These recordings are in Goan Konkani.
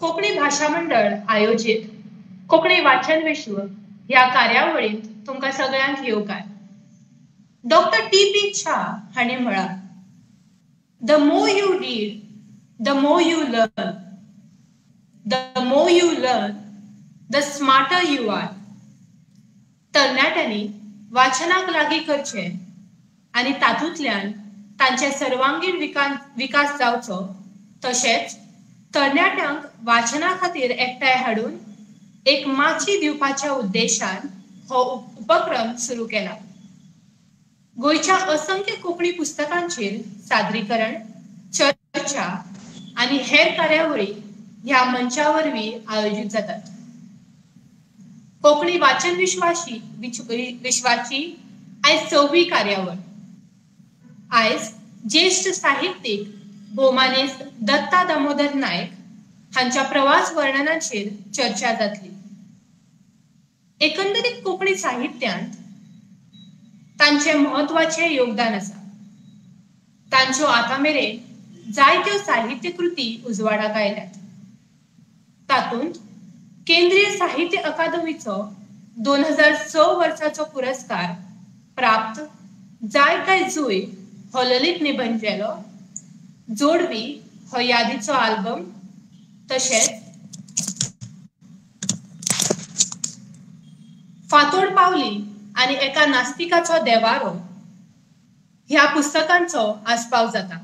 कोंकणी भाशा मंडळ आयोजीत कोंकणी वाचन विश्व ह्या कार्यावळींत तुमकां सगळ्यांक येवकार. डॉक्टर टी पी छा हांणी म्हळां, the more you read the more you learn, the more you learn the smarter you are. तरणाट्यांनी वाचनाक लागीं करचें आनी तातूंतल्यान तांचे सर्वांगीण विकास जावचो, तशेंच तरणाट्यांक वाचना खातीर एकठांय हाडून एक माची दिवपाच्या उद्देशान हो उपक्रम सुरू केला. गोंयच्या असंख्य कोंकणी पुस्तकांचेर सादरीकरण, चर्चा आनी हेर कार्यावळी ह्या मंचा वरवीं आयोजीत जातात. कोंकणी वाचन विश्वाची आयज 4वी कार्यावळ. आयज ज्येश्ठ साहित्यीक भोवमानेस्त दत्ता दामोदर नायक हांच्या प्रवास वर्णनाचेर चर्चा जातली. एकंदरीत कोंकणी साहित्यांत तांचे म्हत्वाचे योगदान आसा. तांच्यो आतां मेरेन जायत्यो साहित्यकृती उजवाडाक आयल्यात. तातूंत केंद्रीय साहित्य अकादमीचो 2006 वर्साचो पुरस्कार प्राप्त जाय काय जूय हो ललित निबंध झेलो, जोडवी हो यादीचो आल्बम, तशेंच फांतोड पावली आनी एका नास्तिकाचो देवारो ह्या पुस्तकांचो आस्पाव जाता.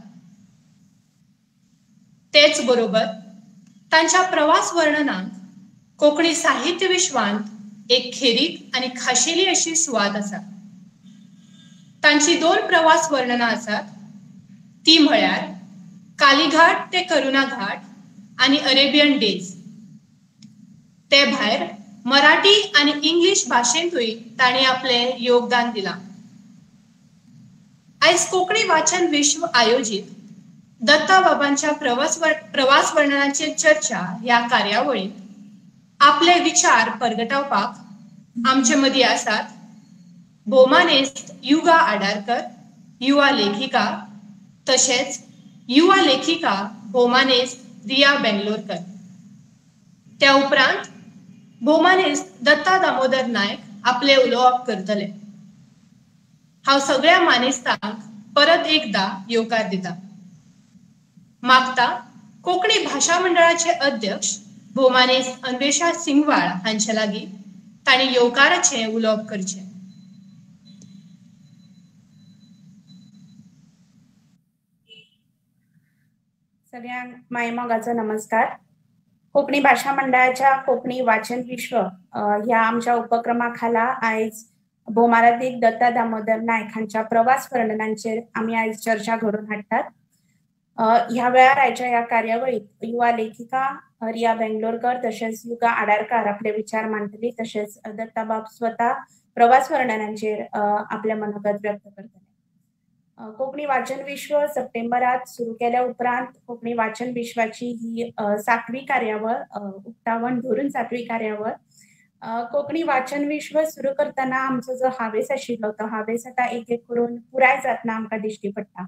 तेच बरोबर तांच्या प्रवास वर्णनाक कोंकणी साहित्य विश्वांत एक खेरीत आनी खाशेली अशी सुवात आसा. तांची 2 प्रवास वर्णनां आसात, ती म्हळ्यार कालीघाट ते करुणा घाट आनी अरेबियन डेज. ते भायर मराठी आनी इंग्लीश भाशेंतूय तांणी आपलें योगदान दिलां. आयज कोंकणी वाचन विश्व आयोजीत दत्ता बाबांच्या प्रवास वर्णनाचेर चर्चा ह्या कार्यावळींत आपले विचार परगटावपाक आमचे मदीं आसात भोवमानेस्त युगा आडारकर, युवा लेखिका, तशेंच युवा लेखिका भोवमानेस्त रिया बेंगलोरकर. त्या उपरांत भोवमानेस्त दत्ता दामोदर नायक आपले उलोवप करतले. हांव सगळ्या मानेस्तांक परत एकदा येवकार दिता. मागता कोंकणी भाशा मंडळाचे अध्यक्ष भोवमानेस्त अन्वेषा सिंगवाळ हांचे लागीं तांणी येवकाराचें उलोवप करचें. सगळ्यांक मायमोगाचो नमस्कार. कोंकणी भाशा मंडळाच्या कोंकणी वाचन विश्व ह्या आमच्या उपक्रमा खाला आयज भोवमारादीक दत्ता दामोदर नायक हांच्या प्रवास वर्णनांचेर आमी आयज चर्चा घडोवन हाडटात. ह्या वेळार आयच्या ह्या कार्यावळीत युवा लेखिका रिया बेंगलोरकर तशेंच युगा आडारकार आपले विचार मांडटली, तशेंच दत्ताबाब स्वता प्रवास वर्णनांचेर आपले मनोगत व्यक्त करतले. कोंकणी वाचन विश्व सप्टेंबरात सुरू केल्या उपरांत कोंकणी वाचन विश्वाची ही 7वी कार्यावळ, उक्तावण धरून 7वी कार्यावळ. कोंकणी वाचन विश्व सुरू करतना आमचो जो हावेस आशिल्लो तो हावेस आतां एक एक करून पुराय जातना आमकां दिश्टी पडटा.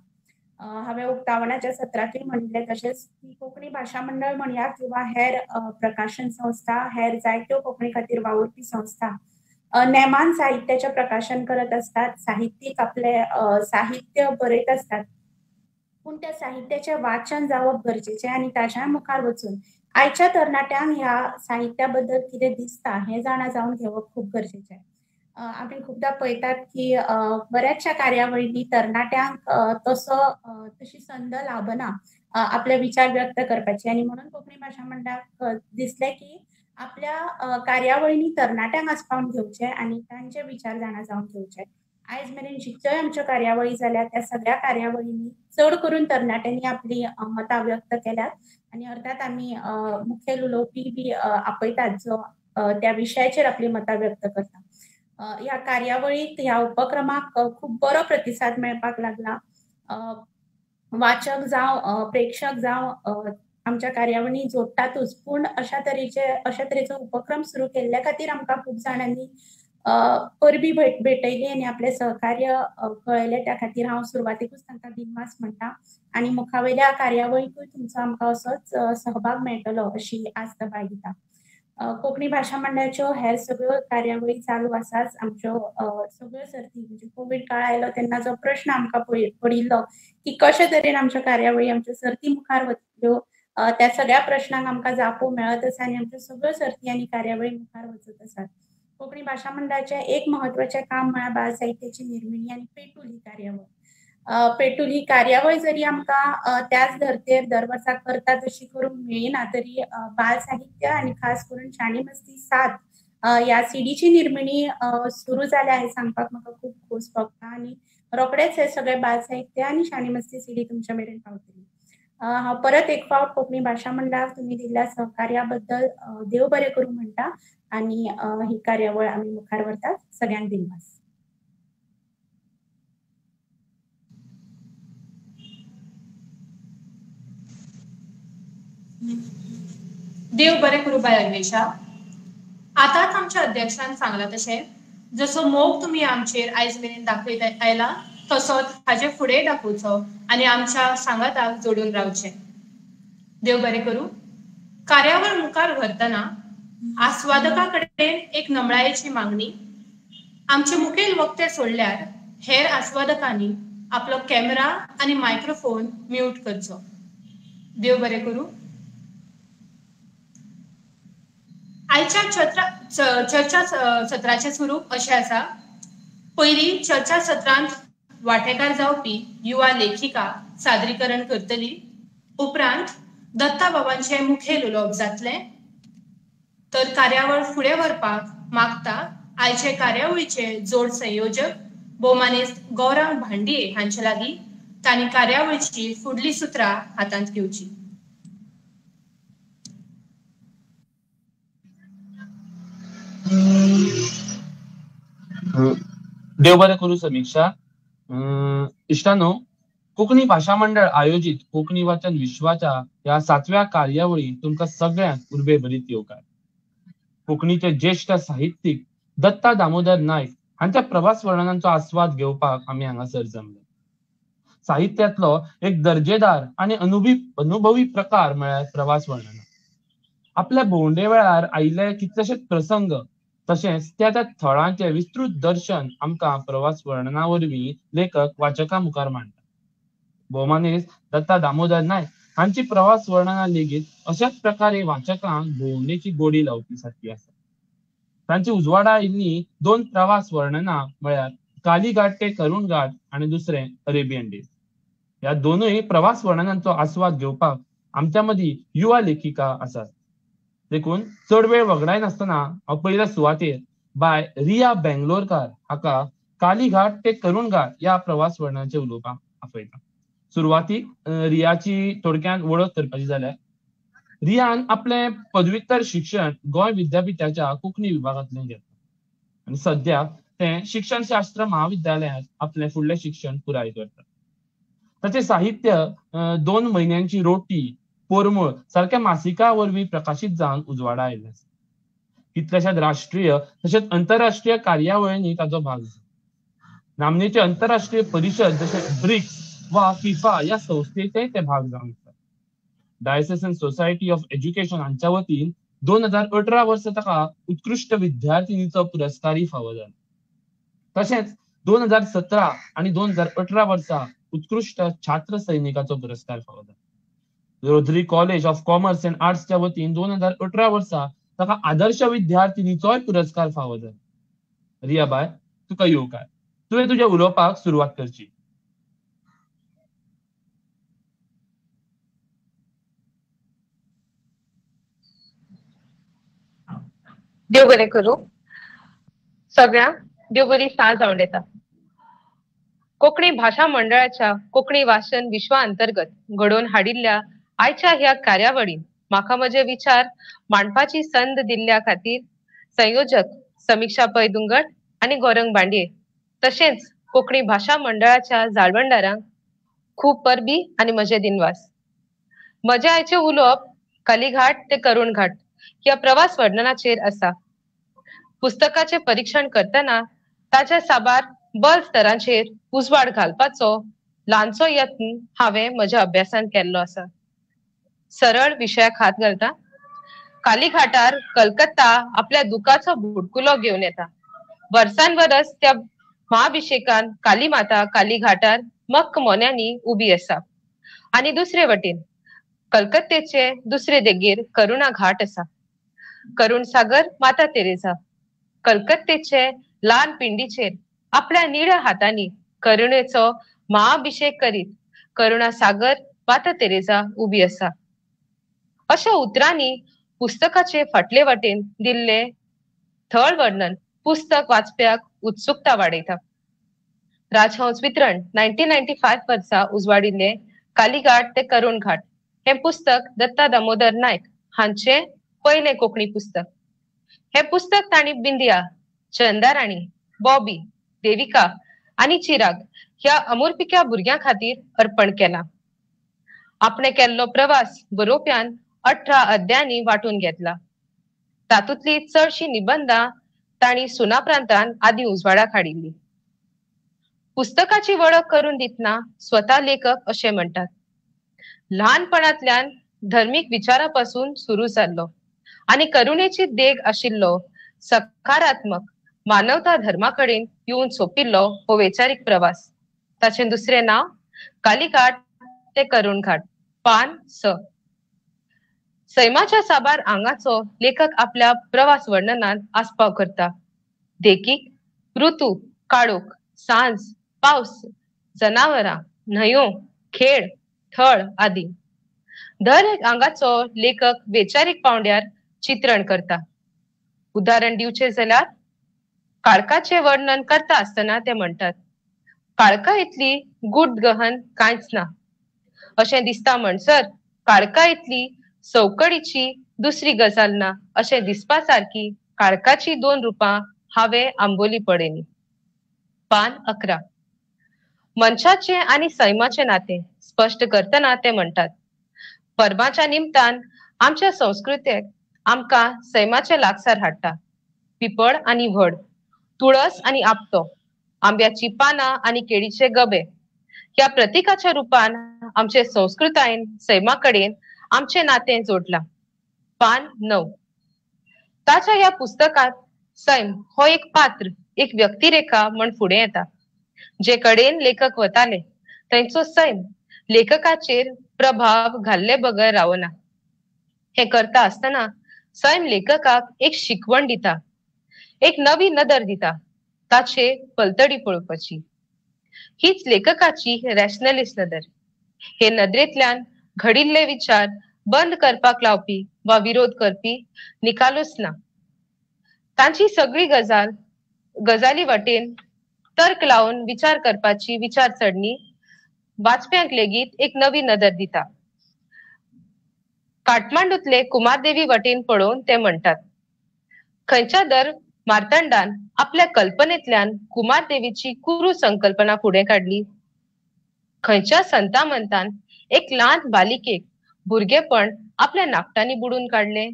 हांवें उक्तावणाच्या सत्रांतूय म्हणिल्लें, तशेंच कोंकणी भाशा मंडळ म्हणया किंवा हेर प्रकाशन संस्था, हेर जायत्यो कोंकणी खातीर वावुरपी संस्था नेमान साहित्याचें प्रकाशन करत असतात, साहित्यीक आपले साहित्य बरयत असतात, पूण त्या साहित्याचें वाचन जावप गरजेचें आनी ताच्या मुखार वचून आयच्या तरणाट्यांक ह्या साहित्या बद्दल कितें दिसता हें जाणा जावन घेवप खूब गरजेचें. आमी खुबदां पळयतात की बऱ्याचशा कार्यावळींनी तरणाट्यांक तसो तशी संद लाभना आपले विचार व्यक्त करपाची, आनी म्हणून कोंकणी भाशा मंडळाक दिसलें की आपल्या कार्यावळींनी तरणाट्यांक आस्पावन घेवचे आनी तांचे विचार जाणा जावन घेवचे. आयज मेरेन जितक्योय आमच्यो कार्यावळी जाल्या त्या सगळ्या कार्यावळींनी चड करून तरणाट्यांनी आपली मतां व्यक्त केल्यात आनी अर्थात आमी मुखेल उलोवपी बी आपयतात जो त्या विशयाचेर आपली मतां व्यक्त करता. ह्या कार्यावळीक, ह्या उपक्रमाक खूब बरो प्रतिसाद मेळपाक लागला. वाचक जावं प्रेक्षक जावं आमच्या कार्यावळी जोडटातूच, पूण अशा तरेचो उपक्रम सुरू केल्ल्या खातीर आमकां खूब जाणांनी परबी भेटयली आनी आपलें सहकार्य कळयलें त्या खातीर हांव सुरवातेकूच तांकां दिनवास म्हणटा आनी मुखावयल्या कार्यावळीकूय तुमचो आमकां असोच सहभाग मेळटलो अशी आस्त बाळगिता. कोंकणी भाशा मंडळाच्यो हेर सगळ्यो कार्यावळी चालू आसाच. आमच्यो सगळ्यो सर्ती म्हणजे कोवीड काळ आयलो तेन्ना जो प्रश्न आमकां पडिल्लो की कशे तरेन आमच्यो कार्यावळी आमच्यो सर्ती मुखार वतल्यो त्या सगळ्या प्रश्नांक आमकां जापो मेळत आसा आनी आमच्यो सगळ्यो सर्ती आनी कार्यावळी मुखार वचत आसात. कोंकणी भाशा मंडळाचें एक म्हत्वाचें काम म्हळ्यार बाल साहित्याची निर्मिणी आनी पेटूल ही कार्यावळ. पेटूल ही कार्यावळ जरी आमकां त्याच धर्तेर दर वर्सा करता तशी करूंक मेळना तरी बाल साहित्य आनी खास करून शाणी मस्ती 7 ह्या सीडीची निर्मिणी सुरू जाल्या हें सांगपाक म्हाका खूब खोस भोगता आनी रोखडेच हे सगळे बाल साहित्य आनी शाणी मस्ती सीडी तुमच्या मेरेन पावतली. हांव परत एक फावट कोंकणी भाशा मंडळाक तुमी दिल्ल्या सहकार्या बद्दल देव बरें करूं म्हणटा आनी ही कार्यावळ आमी मुखार व्हरतात. सगळ्यांक दिनवास. देव बरें करूं बाय अन्वेषा. आतांच आमच्या अध्यक्षान सांगलां तशें जसो मोग तुमी आमचेर आयज मेरेन दाखयत आयला तसोच हाजे फुडें दाखोवचो आनी आमच्या सांगाताक जोडून रावचें. देव बरें करूं. कार्यावळ मुखार व्हरतना आस्वादका कडेन एक नमळायेची मागणी, आमचे मुखेल वक्ते सोडल्यार हेर आस्वादकांनी आपलो कॅमेरा आनी मायक्रोफोन म्यूट करचो. देव बरें करूं. आयच्या चर्चा सत्राचें स्वरूप अशें आसा. पयली चर्चा सत्रांत वांटेकार जावपी युवा लेखिका सादरीकरण करतली. उपरांत दत्ता बाबांचें मुखेल उलोवप जातलें. तर कार्यावळ फुडें व्हरपाक मागता आयचे कार्यावळीचे जोड संयोजक भोवमानेस्त गौरांग भांडिये हांचे लागीं तांणी कार्यावळीची फुडली सुत्रां हातांत घेवची. देव बरें करूं समिक्षा. इश्टानो, कोंकणी भाशा मंडळ आयोजीत कोंकणी वाचन विश्वाच्या ह्या 7व्या कार्यावळी तुमकां सगळ्यांक उर्बे भरीत येवकार. कोंकणीचे ज्येश्ठ साहित्यीक दत्ता दामोदर नायक हांच्या प्रवास वर्णनांचो आस्वाद घेवपाक आमी हांगासर जमले. साहित्यांतलो एक दर्जेदार आनी अनुभवी प्रकार म्हळ्यार प्रवास वर्णना. आपल्या भोंवडे वेळार आयिल्ले कितलेशेच प्रसंग तशेंच त्या त्या थळांचें विस्तृत दर्शन आमकां प्रवास वर्णना वरवीं लेखक वाचकां मुखार मांडटा. भोवमानेस्त दत्ता दामोदर नायक हांची प्रवास वर्णना लेगीत अशाच प्रकारे वाचकांक भोंवडेची गोडी लावपी सारकी आसा. तांची उजवाडा आयिल्लीं 2 प्रवास वर्णना म्हळ्यार कालीघाट ते करुणघाट आनी दुसरें अरेबियन डेज. ह्या दोनूय प्रवास वर्णनांचो आस्वाद घेवपाक आमच्या मदीं युवा लेखिका आसात. देखून चड वेळ वगडाय नासतना हांव पयल्या सुवातेर बाय रिया बेंगलोरकार हाका कालीघाट ते करुणघाट ह्या प्रवास वर्णनाचें उलोवपाक आपयता. सुरवातीक रियाची थोडक्यात वळख करपाची जाल्यार रियान आपलें पदव्युत्तर शिक्षण गोंय विद्यापिठाच्या कोंकणी विभागांतल्यान घेतलां आनी सद्या तें शिक्षणशास्त्र महाविद्यालयांत आपलें फुडलें शिक्षण पुराय करता. ताचें साहित्य 2 म्हयन्यांची रोटी, पोरमूळ सारक्या मासिका वरवीं प्रकाशीत जावन उजवाडा आयिल्लें आसा. कितल्याशाच राष्ट्रीय तशेंच अंतरराष्ट्रीय कार्यावळींनी ताचो भाग आसा. नामनेचे अंतरराष्ट्रीय परिशद जशें ब्रिक्स वा फिफा ह्या संस्थेचेय ते भाग जावन आसात. डायसेसन सोसायटी ऑफ एज्युकेशन हांच्या वतीन 2018 वर्सा ताका उत्कृश्ट विद्यार्थिनीचो पुरस्कारय फावो जालो. तशेंच 2017 आनी 2018 वर्सा उत्कृश्ट छात्र सैनिकाचो पुरस्कार फावो जालो. Rosary college of commerce and आर्ट्सच्या वतीन 2018 वर्सा ताका आदर्श विद्यार्थिनीचोय पुरस्कार फावो जालो. रिया बाय, तुका येवकार. तुवें तुज्या उलोवपाक सुरवात करची. देव बरें करूं सगळ्यांक. देव बरी सांज आवडटा. कोंकणी भाशा मंडळाच्या कोंकणी वाचन विश्वा अंतर्गत घडोवन हाडिल्ल्या आयच्या ह्या कार्यावळीन म्हाका म्हजे विचार मांडपाची संद दिल्ल्या खातीर संयोजक समिक्षा पै दुंगट आनी गौरंग भांडिये तशेंच कोंकणी भाशा मंडळाच्या जाळवणदारांक खूब परबी आनी म्हजे दिनवास. म्हजें आयचें उलोवप कालीघाट ते करुणघाट ह्या प्रवास वर्णनाचेर आसा. पुस्तकाचें परिक्षण करतना ताच्या साबार बल स्तरांचेर उजवाड घालपाचो ल्हानसो यत्न हांवें म्हज्या अभ्यासान केल्लो आसा. सरळ विशयाक हात घालता. कालीघाटार कलकत्ता आपल्या दुखाचो बुडकुलो घेवन येता. वर्सान वरस त्या महाभिषेकान काली माता कालीघाटार मक्क मोन्यांनी उबी आसा आनी दुसरे वटेन कलकत्तेचे दुसरे देगेर करुणा घाट आसा. करुण सागर माता तेरेझा कलकत्तेचे ल्हान पिंडीचेर आपल्या निळ्या हातांनी करुणेचो महाभिषेक करीत करुणा सागर माता तेरेझा उबी आसा. अशा उतरांनी पुस्तकाचे फाटले वाटेन दिल्ले थळ वर्णन पुस्तक वाचप्याक उत्सुकता वाडयता. राजहंस वितरण 1995 वर्सा उजवाडिल्ले कालीघाट ते करुण घाट हे पुस्तक दत्ता दामोदर नायक हांचे पयलें कोंकणी पुस्तक. हे पुस्तक तांणी बिंदिया, चंदाराणी, बॉबी, देविका आनी चिराग ह्या अमुरपिक्या भुरग्यां खातीर अर्पण केला. आपणे केल्लो प्रवास बरोवप्यान 18 अध्यायांनी वांटून घेतला. तातूंतली चडशी निबंधां तांणी सुनाप्रांतान आदी उजवाडाक हाडिल्ली. पुस्तकाची वळख करून दितना स्वता लेखक अशें म्हणटात, ल्हानपणांतल्यान धर्मीक विचारा पासून सुरू जाल्लो आनी करुणेची देग आशिल्लो सकारात्मक मानवता धर्मा कडेन येवन सोंपिल्लो हो वैचारीक प्रवास. ताचें दुसरें नांव कालीघाट ते करुण घाट. पान 6. सैमाच्या साबार आंगाचो लेखक आपल्या प्रवास वर्णनांत आस्पाव करता. देखीक ऋतू, काळोख, सांज, पावस, जनावरां, न्हंयो, खेळ, थळ आदी. दर एक आंगाचो लेखक वैचारीक पावंड्यार चित्रण करता. उदाहरण दिवचें जाल्यार काळखाचें वर्णन करता आसतना ते म्हणटात, काळखा इतली गूढ गहन कांयच ना. अशें दिसता म्हणसर काळखा इतली संवकळीची दुसरी गजाल ना अशें दिसपा सारकी काळखाची दोन रुपां हांवें आंबोली पळयली. पान 11. मनशाचें आनी सैमाचें नातें स्पश्ट करतना ते म्हणटात, परबाच्या निमतान आमच्या संस्कृतेक आमकां सैमाच्या लागसार हाडटा. पिपळ आनी व्हड, तुळस आनी आपटो, आंब्याची पानां आनी केळीचे गबे ह्या प्रतिकाच्या रुपान आमचे संस्कृतायेन सैमा कडेन आमचें नातें जोडलां. पान 9. ताच्या ह्या पुस्तकांत सैम हो एक पात्र, एक व्यक्तिरेखा म्हण फुडें येता. जे कडेन लेखक वताले थंयचो सैम लेखकाचेर प्रभाव घाल्ले बगर रावना. हें करता आसतना सैम लेखकाक एक शिकवण दिता, एक नवी नदर दिता ताचे पलतडी पळोवपाची. हीच लेखकाची रॅशनलिस्ट नदर. हे नदरेंतल्यान घडिल्ले विचार बंद करपाक लावपी वा विरोध करपी निकालूच ना. तांची सगळी गजाली वटेन तर्क लावन विचार करपाची विचारसरणी वाचप्यांक लेगीत एक नवी नदर दिता. काठमांडूतले कुमारदेवी वटेन पळोवन ते म्हणटात, खंयच्या दर मार्तंडान आपल्या कल्पनेंतल्यान कुमारदेवीची कुरू संकल्पना फुडें काडली? खंयच्या संता मंतान एक ल्हान बालिकेक भुरगेपण आपल्या नाकटांनी बुडून काडले?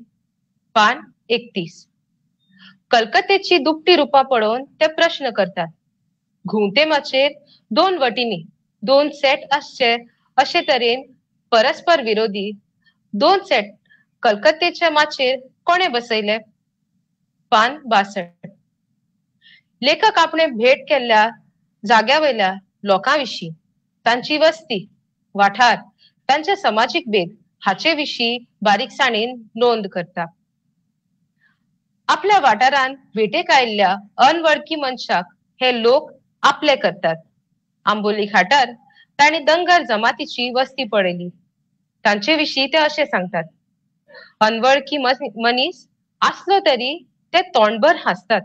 पान 31. कलकत्तेची दुपटी रुपां पळोवन ते प्रश्न करतात, घुंवते माचयेर दोन वटींनी दोन सेट आसचे अशे तरेन परस्पर विरोधी दोन सेट कलकत्तेच्या माचयेर कोणे बसयले? पान 62. लेखक आपणे भेट केल्ल्या जाग्या वयल्या लोकां विशीं, तांची वस्ती, वाठार, तांचे समाजीक भेद हाचे विशीं बारीकसाणेन नोंद करता. आपल्या वाठारांत भेटेक आयिल्ल्या अनवळखी मनशाक हे लोक आपले करतात. आंबोली घाटार तांणी दंगर जमातीची वस्ती पळयली. तांचे विशीं ते अशें सांगतात, अनवळखी मनीस आसलो तरी ते तोंडभर हांसतात,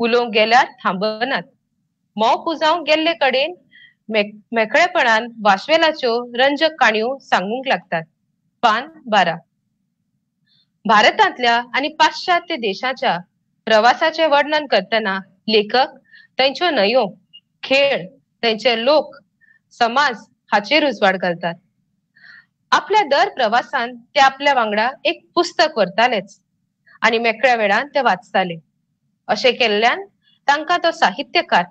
उलोवंक गेल्यार थांबनात, मोव पुजावंक गेल्ले कडेन मेकळेपणान वाश्वेलाच्यो रंजक काणयो सांगूंक लागतात. पान 12. भारतांतल्या आनी पाश्चात्य देशाच्या प्रवासाचें वर्णन करतना लेखक थंयच्यो न्हंयो, खेळ, थंयचे लोक, समाज हाचेर उजवाड घालतात. आपल्या दर प्रवासान ते आपल्या वांगडा एक पुस्तक व्हरतालेच आनी मेकळ्या वेळान ते वाचताले. अशें केल्ल्यान तांकां तो साहित्यकार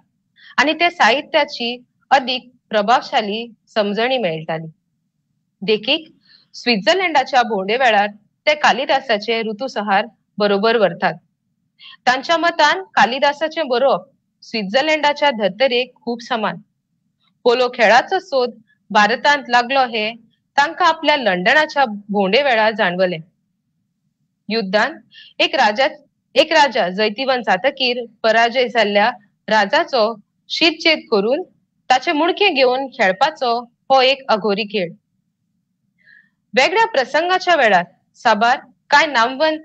आनी त्या साहित्याची अदीक प्रभावशाली समजणी मेळटाली. देखीक, स्वित्झर्लंडाच्या भोंवडे वेळार ते कालिदासाचे ऋतुसंहार बरोबर व्हरतात. तांच्या मतान कालिदासाचें बरोवप स्वित्झर्लंडाच्या धर्तरेक खूब समान. पोलो खेळाचो सोद भारतांत लागलो हे तांकां आपल्या लंडनाच्या भोंवडे वेळार जाणवलें. युद्धान एक राजा जैतिवंत जातकीर पराजय जाल्ल्या राजाचो शिरछेद करून ताचे मुणके घेवन खेळपाचो हो एक अघोरी खेळ. वेगळ्या प्रसंगाच्या वेळार साबार कांय नामवंत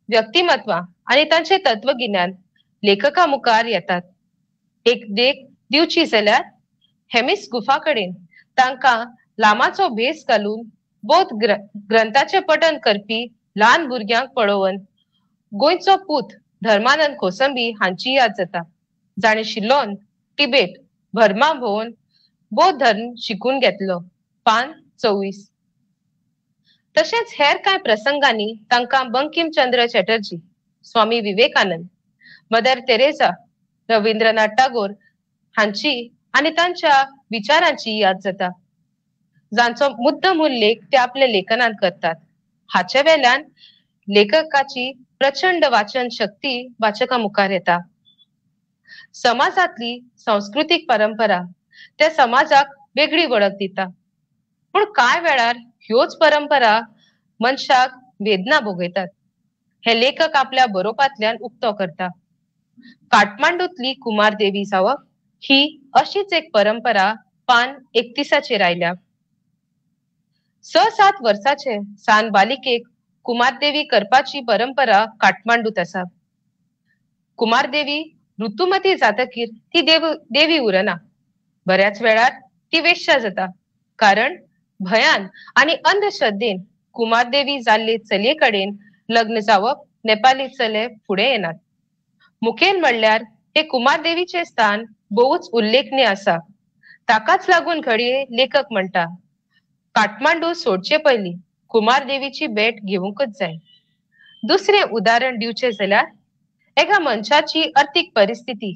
व्यक्तिमत्वां आनी तांचे तत्वगिन्यान लेखका मुखार येतात. एक देख दिवची जाल्यार हेमिस गुफा कडेन तांकां लामाचो भेस घालून बौद्ध ग्रंथाचें पठन करपी ल्हान भुरग्यांक पळोवन गोंयचो पूत धर्मानंद कोसंबी हांची याद जाता, जाणें शिलोन, टिबेट, बर्मा भोंवन बौद्ध धर्म शिकून घेतलो. पान 24. तशेंच हेर कांय प्रसंगांनी तांकां बंकिमचंद्र चॅटर्जी, स्वामी विवेकानंद, मदर तेरेसा, रवींद्रनाथ टागोर हांची आनी तांच्या विचारांची याद जाता, जांचो मुद्दम उल्लेख ते आपल्या लेखनांत करतात. हाचे वेल्यान लेखकाची प्रचंड वाचन शक्ती वाचकां मुखार येता. समाजांतली संस्कृतीक परंपरा त्या समाजाक वेगळी वळख दिता, पूण कांय वेळार ह्योच परंपरा मनशाक वेदना भोगयतात हे लेखक आपल्या बरोवपांतल्यान उक्तो करता. काठमांडूंतली कुमारदेवी जावप ही अशीच एक परंपरा पान 31 आयल्या. 6-7 वर्साचे सान बालिकेक कुमारदेवी करपाची परंपरा काठमांडूत आसा. कुमारदेवी ऋतुमती जातकीर ती देवी उरना, बऱ्याच वेळार ती वेश्या जाता, कारण भयान आनी अंधश्रद्धेन कुमारदेवी जाल्ले चलये कडेन लग्न जावप नेपाली चले फुडें येनात. मुखेल म्हणल्यार हे कुमारदेवीचें स्थान भोवच उल्लेखनीय आसा. ताकाच लागून घडये लेखक म्हणटा, काठमांडू सोडचे पयलीं कुमारदेवीची भेट घेवंकच जाय. दुसरें उदाहरण दिवचें जाल्यार एका मनशाची अर्थीक परिस्थिती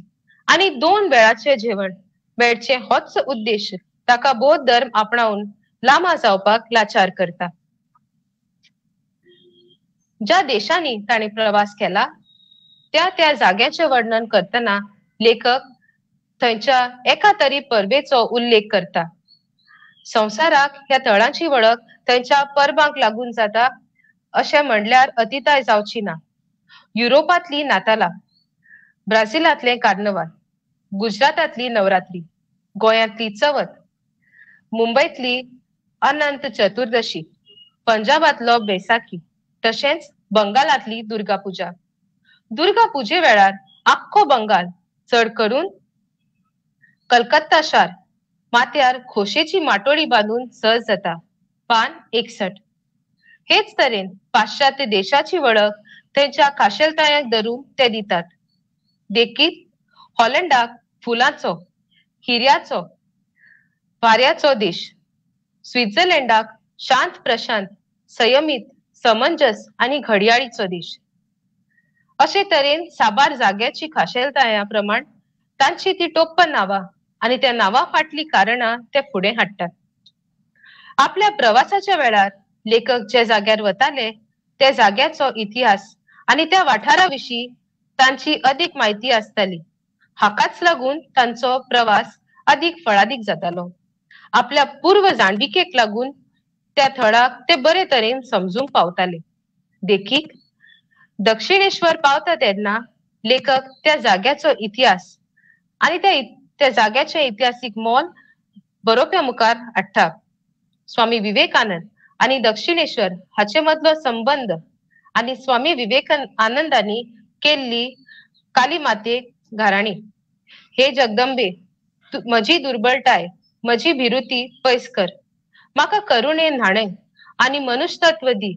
आनी 2 वेळाचें जेवण मेळचें होच उद्देश ताका बौद्ध धर्म आपणावन लामा जावपाक लाचार करता. ज्या देशांनी ताणें प्रवास केला त्या त्या जाग्याचें वर्णन करतना लेखक थंयच्या एका तरी परबेचो उल्लेख करता. संवसाराक ह्या थळांची वळख थंयच्या परबांक लागून जाता अशें म्हणल्यार अतिताय जावची ना. युरोपांतली नाताला, ब्राझिलांतलें कार्नवाल, गुजरातांतली नवरात्री, गोंयांतली चवथ, मुंबयतली अनंत चतुर्दशी, पंजाबांतलो बैसाखी, तशेंच बंगालांतली दुर्गा पुजा. दुर्गा पुजे वेळार आख्खो बंगाल, चड करून कलकत्ता शार माथ्यार खोशेची माटोळी बांदून सज जाता. पान 61. हेच तरेन पाश्चात्य देशाची वळख थंयच्या खाशेलतायांक धरून ते दितात. देखीक, हॉलंडाक फुलांचो, हिऱ्याचो, वाऱ्याचो देश, स्वित्झर्लंडाक शांत प्रशांत, संयमीत, समंजस आनी घडयाळीचो देश. अशे तरेन साबार जाग्याची खाशेलताया प्रमाण तांची ती टोप्पन नांवां आनी त्या नांवा फाटली कारणां ते फुडें हाडटात. आपल्या प्रवासाच्या वेळार लेखक ज्या जाग्यार वताले त्या जाग्याचो इतिहास आनी त्या वाठारा विशीं तांची अदीक म्हायती आसताली. हाकाच लागून तांचो प्रवास अदीक फळादीक जातालो. आपल्या पूर्व जाणविकेक लागून त्या थळाक ते बरे तरेन समजूंक पावताले. देखीक, दक्षिणेश्वर पावता तेन्ना लेखक त्या जाग्याचो इतिहास आनी त्या जाग्याचें इतिहासीक मोल बरोवप्या मुखार हाडटा. स्वामी विवेकानंद आनी दक्षिणेश्वर हाचे मदलो संबंद आनी स्वामी विवेकानंदांनी केल्ली काली मातेक घाराणी, हे जगदंबे म्हजी दुर्बळटाय, म्हजी भिरुती पयस कर, म्हाका करुणेन न्हाणय आनी मनुष्यत्व दी,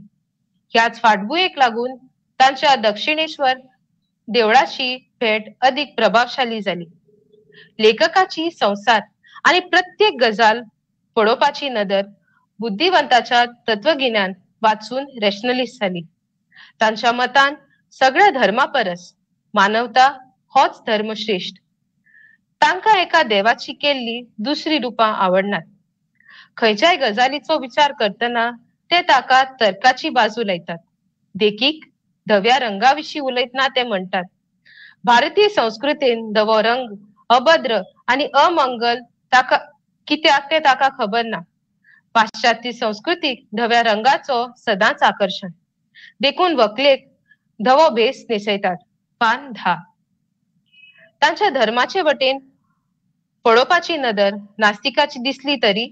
ह्याच फाटभुंयेक लागून तांच्या दक्षिणेश्वर देवळाची भेट अदीक प्रभावशाली जाली. लेखकाची संवसार आनी प्रत्येक गजाल पळोवपाची नदर बुद्धिवंताच्या तत्वगिन्यान वाचून रॅशनलिस्ट जाली. तांच्या मतान सगळ्या धर्मा परस मानवता होच धर्मश्रेष्ठ. तांकां एका देवाची केल्ली दुसरी रुपां आवडनात. खंयच्याय गजालीचो विचार करतना ते ताका तर्काची बाजू लायतात. देखीक, धव्या रंगा विशीं उलयतना ते म्हणटात, भारतीय संस्कृतीन धवो रंग अभद्र आनी अमंगल ताका कित्याक ते ताका खबर ना. पाश्चात्य संस्कृतीक धव्या रंगाचो सदांच आकर्शण, देखून व्हंकलेक धवो भेस न्हेसयतात. पान 10. तांच्या धर्माचे वटेन पळोवपाची नदर नास्तिकाची दिसली तरी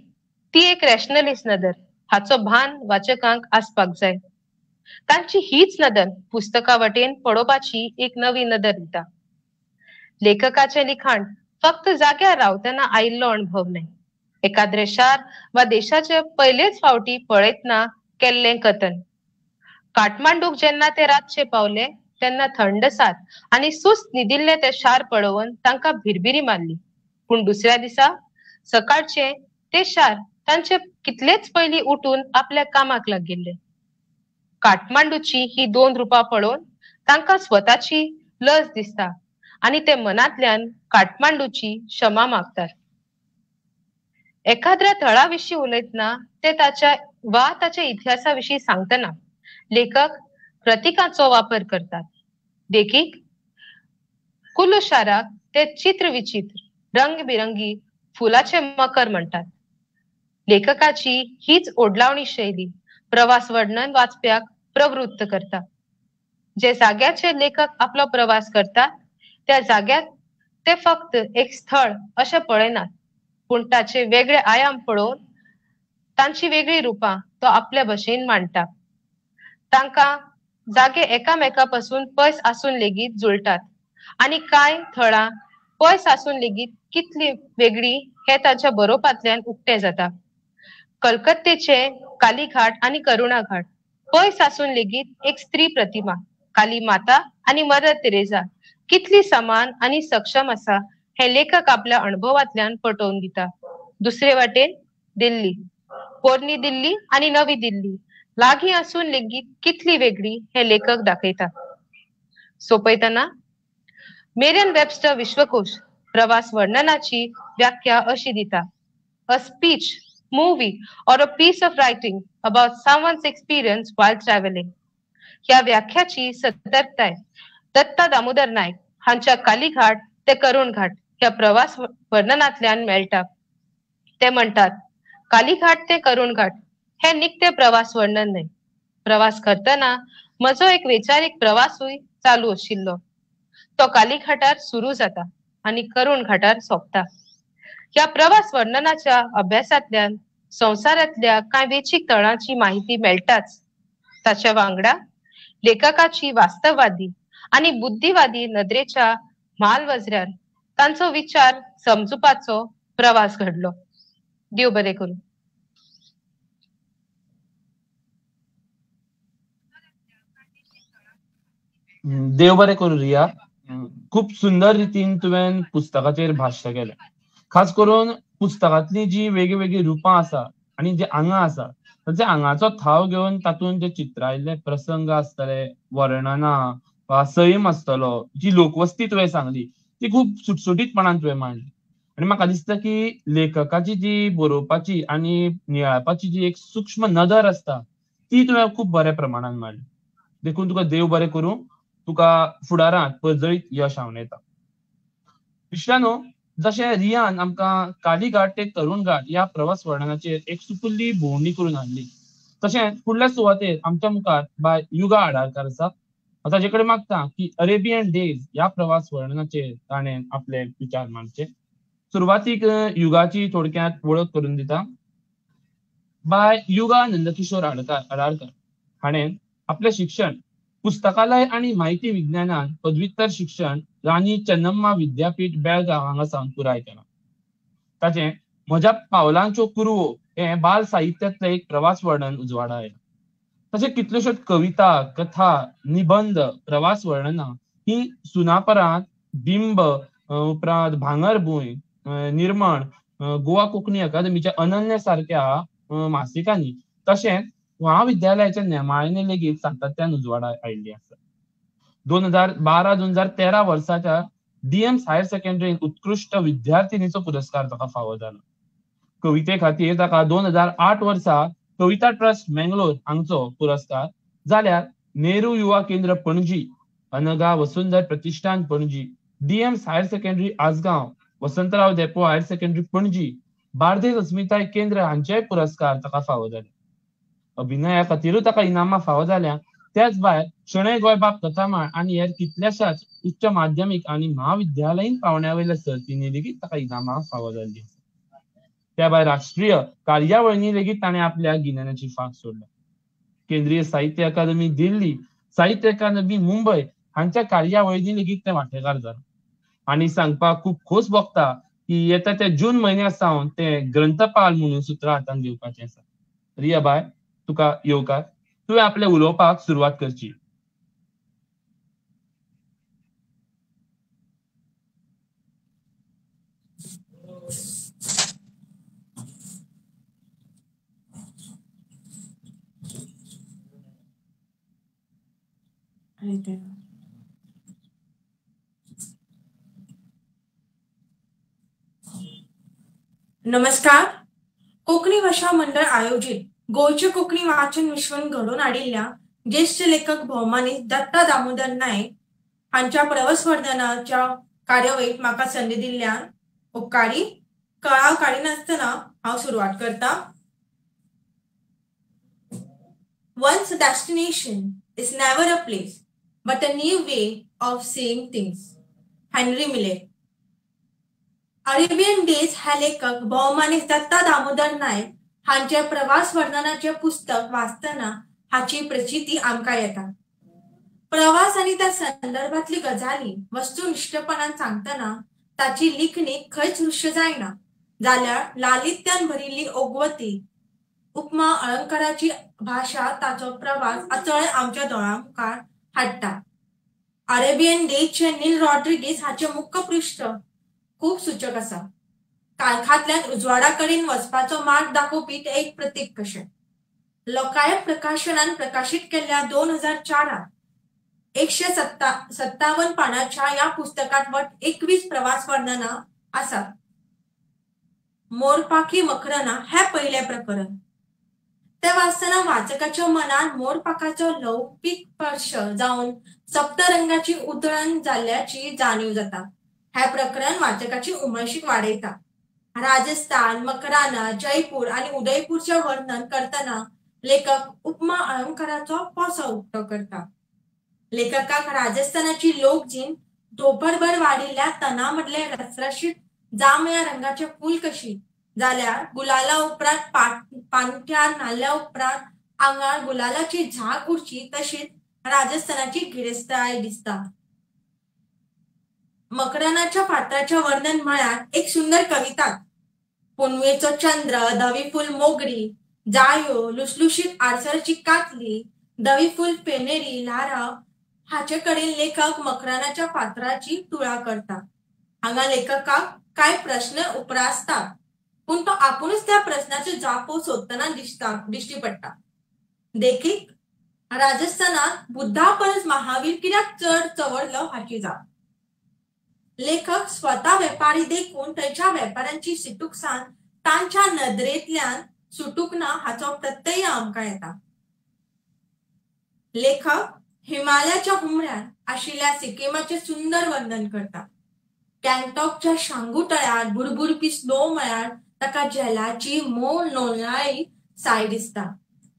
ती एक रॅशनलिस्ट नदर हाचो भान वाचकांक आसपाक जाय. तांची हीच नदर पुस्तका वटेन पळोवपाची एक नवी नदर दिता. लेखकाचें लिखाण फक्त जाग्यार रावतना आयिल्लो अणभव न्हय, एकाद्रे शार वा देशाचे पयलेच फावटी पळयतना केल्लें कथन. काठमांडूक जेन्ना ते रातचे पावले तेन्ना थंडसार आनी सुस्त न्हिदिल्लें तें शार पळोवन तांकां भिरभिरी मारली. पूण दुसऱ्या दिसा सकाळचे ते शार तांचे कितलेच पयलीं उठून आपल्या कामाक लागिल्ले. काठमांडूची ही दोन रुपां पळोवन तांकां स्वताची लज दिसता आनी ते मनांतल्यान काठमांडूची क्षमा मागतात. एखाद्या थळा विशीं उलयतना ते ताच्या वा ताच्या इतिहासा विशीं सांगतना लेखक प्रतिकांचो वापर करतात. देखीक, कुलू शाराक ते चित्र विचित्र रंगबिरंगी फुलाचे मकर म्हणटात. लेखकाची हीच ओडलावणी शैली प्रवास वर्णन वाचप्याक प्रवृत्त करता. जे जाग्याचे लेखक आपलो प्रवास करतात त्या जाग्यात ते फक्त एक स्थळ अशें पळयनात, पूण ताचे वेगळे आयाम पळोवन तांची वेगळी रुपां तो आपल्या भशेन मांडटा. तांकां जागे एकामेका पासून पयस आसून लेगीत जुळटात आनी कांय थळां पयस आसून लेगीत कितली वेगळी हे ताच्या बरोवपांतल्यान उक्तें जाता. कलकत्तेचे कालीघाट आनी करुणाघाट पयस आसून लेगीत एक स्त्री प्रतिमा काली माता आनी मदर तेरेझा कितली समान आनी सक्षम आसा हे लेखक आपल्या अणभवांतल्यान पटोवन दिता. दुसरे वाटेन दिल्ली, पोरणी दिल्ली आनी नवी दिल्ली लागीं आसून लेगीत कितली वेगळी हे लेखक दाखयता. सोपयतना मेरियन वेबस्टर विश्वकोश प्रवास वर्णनाची व्याख्या अशी दिता: a speech, movie or a piece of writing about someone's experience while travelling. ह्या व्याख्याची सतर्कताय दत्ता दामोदर नायक हांच्या कालीघाट ते करुणघाट ह्या प्रवास वर्णनांतल्यान मेळटा. ते म्हणटात, कालीघाट ते करुणघाट हे निखटे प्रवास वर्णन न्हय, प्रवास करतना म्हजो एक वैचारीक प्रवासूय चालू आशिल्लो. तो कालीघाटार सुरू जाता आनी करुण घाटार सोंपता. ह्या प्रवास वर्णनाच्या अभ्यासांतल्यान संवसारांतल्या कांय वेंचीक थळांची माहिती मेळटाच, ताच्या वांगडा लेखकाची वास्तववादी आनी बुद्धिवादी नदरेच्या म्हालवजऱ्यार तांचो विचार समजुपाचो प्रवास घडलो. देव बरें करूं. देव बरें करूं रिया. खूब सुंदर रितीन तुवें पुस्तकाचेर भाश्य केलें. खास करून पुस्तकांतली जी वेगळी रुपां आसा आनी जे आंगां आसा तांच्या आंगाचो थाव घेवन तातूंत जे चित्रायल्ले प्रसंग आसतले, वर्णनां वा सैम आसतलो, जी लोकवस्ती तुवें सांगली ती खूब सुटसुटीतपणान तुवें मांडली. आनी म्हाका दिसता की लेखकाची जी बरोवपाची आनी नियाळपाची जी एक सूक्ष्म नदर आसता ती तुवें खूब बऱ्या प्रमाणान मांडली. देखून तुका देव बरें करूं, तुका फुडारांत पर्जळीत यश आंवडेता. इश्टानो, जशें रियान आमकां कालीघाट ते करुणघाट ह्या प्रवास वर्णनाचेर एक सुपुल्ली भोंवडी करून हाडली, तशेंच फुडल्या सुवातेर आमच्या मुखार बाय युगा आडारकार आसा. ताजे कडेन मागता की अरेबियन डेज ह्या प्रवास वर्णनाचेर ताणें आपले विचार मांडचे. सुरवातीक युगाची थोडक्यात वळख करून दिता. बाय युगा नंदकिशोर आडारकर हाणें आपलें शिक्षण पुस्तकालय आनी माहिती विज्ञानान पदव्युत्तर शिक्षण राणी चन्नम्मा विद्यापीठ बेळगांव हांगा सावन पुराय केलां. ताचें म्हज्या पावलांच्यो कुरवो हें बाल साहित्यांतलें एक प्रवास वर्णन उजवाडा आयलां. तशें कितल्योश्योच कविता, कथा, निबंद, प्रवास वर्णनां ही सुनापरांत, बिंब, उपरांत भांगरभूंय, निर्मण, गोवा कोंकणी अकादमीच्या अनन्य सारक्या मासिकांनी तशेंच महाविद्यालयाच्या नेमाळ्यांनी लेगीत सातत्यान उजवाडा आयिल्ली आसा. 2012 2013 वर्साच्या डीएम्स हायर सेकंडरीन उत्कृश्ट विद्यार्थिनीचो पुरस्कार ताका फावो जालो. कविते खातीर ताका 2008 वर्सा कविता ट्रस्ट मेंगलोर हांगचो पुरस्कार, जाल्यार Nehru Yuva Kendra Panaji, Anagha Vasundhar Pratishthan Panaji, DM's higher secondary Assagao, Vasantrao Dempo higher secondary Panaji, Bardez Asmitay Kendra हांचेय पुरस्कार ताका फावो जाले. अभिनया खातीरूय ताका इनामां फावो जाल्या. त्याच भायर शणै गोंयबाब कथामाळ आनी हेर कितल्याशाच उच्च माध्यमीक आनी म्हाविद्यालयीन पावंड्या वयल्या सर्तींनी लेगीत ताका इनामां फावो जाल्लीं. त्या भायर राष्ट्रीय कार्यावळींनी लेगीत ताणें आपल्या गिन्यानाची फांक सोडल्या. केंद्रीय साहित्य अकादमी दिल्ली, साहित्य अकादमी मुंबय हांच्या कार्यावळींनी लेगीत ते वांटेकार जाले. आनी सांगपाक खूब खोस भोगता की येता त्या जून म्हयन्या सावन ते ग्रंथपाल म्हणून सुत्रां हातांत घेवपाचें आसा. रिया बाय, तुका येवकार. तुवें आपल्या उलोवपाक सुरवात करची. नमस्कार. कोंकणी भाशा मंडळ आयोजीत गोंयचे कोंकणी वाचन विश्वान घडोवन हाडिल्ल्या ज्येश्ठ लेखक भोवमानी दत्ता दामोदर नायक हांच्या प्रवासवर्णनाच्या कार्यावळीत म्हाका संदी दिल्ल्यान उपकारी. कळाव काडिनासतना हांव सुरवात करता. One's destination is never a place, but a new way of seeing things. Henry Miller. Arabian Days हे लेखक भोवमानी दत्ता दामोदर नायक हांचे प्रवास वर्णनाचे पुस्तक वाचतना हाची प्रचिती आमकां येता. प्रवास आनी त्या संदर्भातली गजाली वस्तुनिष्ठपणान सांगतना ताची लिखणी खंयच दृश्य जायना, जाल्यार लालित्यान भरिल्ली ओगवती उपमा अलंकाराची भाशा ताचो प्रवास अचळय आमच्या दोळ्यां मुखार हाडटा. अरेबियन डेजचे नील रॉड्रिगीस हाचे मुखपृष्ठ खूब सूचक आसा. काळखांतल्यान उजवाडा कडेन वचपाचो मार्ग दाखोवपी ते एक प्रतीक कशें. लोकायत प्रकाशनान प्रकाशीत केल्ल्या 2004 157 पानांच्या ह्या पुस्तकांत वट 21 प्रवास वर्णनां आसात. मोरपाखी मकराना हें पयलें प्रकरण. तें वाचतना वाचकाच्या मनान मोरपाखाचो ल्हवपीक स्पर्श जावन सप्तरंगाची उधळण जाल्ल्याची जाणीव जाता. हें प्रकरण वाचकाची उमळशीक वाडयता. राजस्थान, मकराना, जयपूर आनी उदयपूरचें वर्णन करतना लेखक उपमा अलंकाराचो पोसो उक्तो करता. लेखकाक राजस्थानाची लोकजीण धोपरभर वाडिल्ल्या तना मदले रसरशीत जांभळ्या रंगाचे फूल कशी, जाल्यार गुलाला उपरांत पांथ्यार न्हाल्या उपरांत आंगार गुलालाची झाक उरची तशीच राजस्थानाची गिरेस्तकाय दिसता. मकरानाच्या फातराचें वर्णन म्हळ्यार एक सुंदर कविता. पुनवेचो चंद्र, धवी फूल मोगरी, जायो, लुसलुशीत आडसराची कातली, धवी फूल फेनेरी ल्हारां हाचे कडेन लेखक मकरानाच्या फातराची तुळा करता. हांगा लेखकाक कांय प्रश्न उप्रासतात, पूण तो आपुणूच त्या प्रश्नाच्यो जापो सोदतना दिश्टी पडटा. देखीक, राजस्थानात बुद्धा परस महावीर कित्याक चड चवरलो हाची जाप. लेखक स्वता वेपारी देखून थंयच्या वेपाऱ्यांची शिटूकसाण तांच्या नदरेंतल्यान सुटूंक ना हाचो प्रत्यय आमकां येता. लेखक हिमालयाच्या हुमऱ्यार आशिल्ल्या सिक्किमाचें सुंदर वर्णन करता. गँगटॉकच्या शांगू तळ्यार बुरबुरपी स्नो म्हळ्यार ताका झेलाची मोव नोनाळी साय दिसता.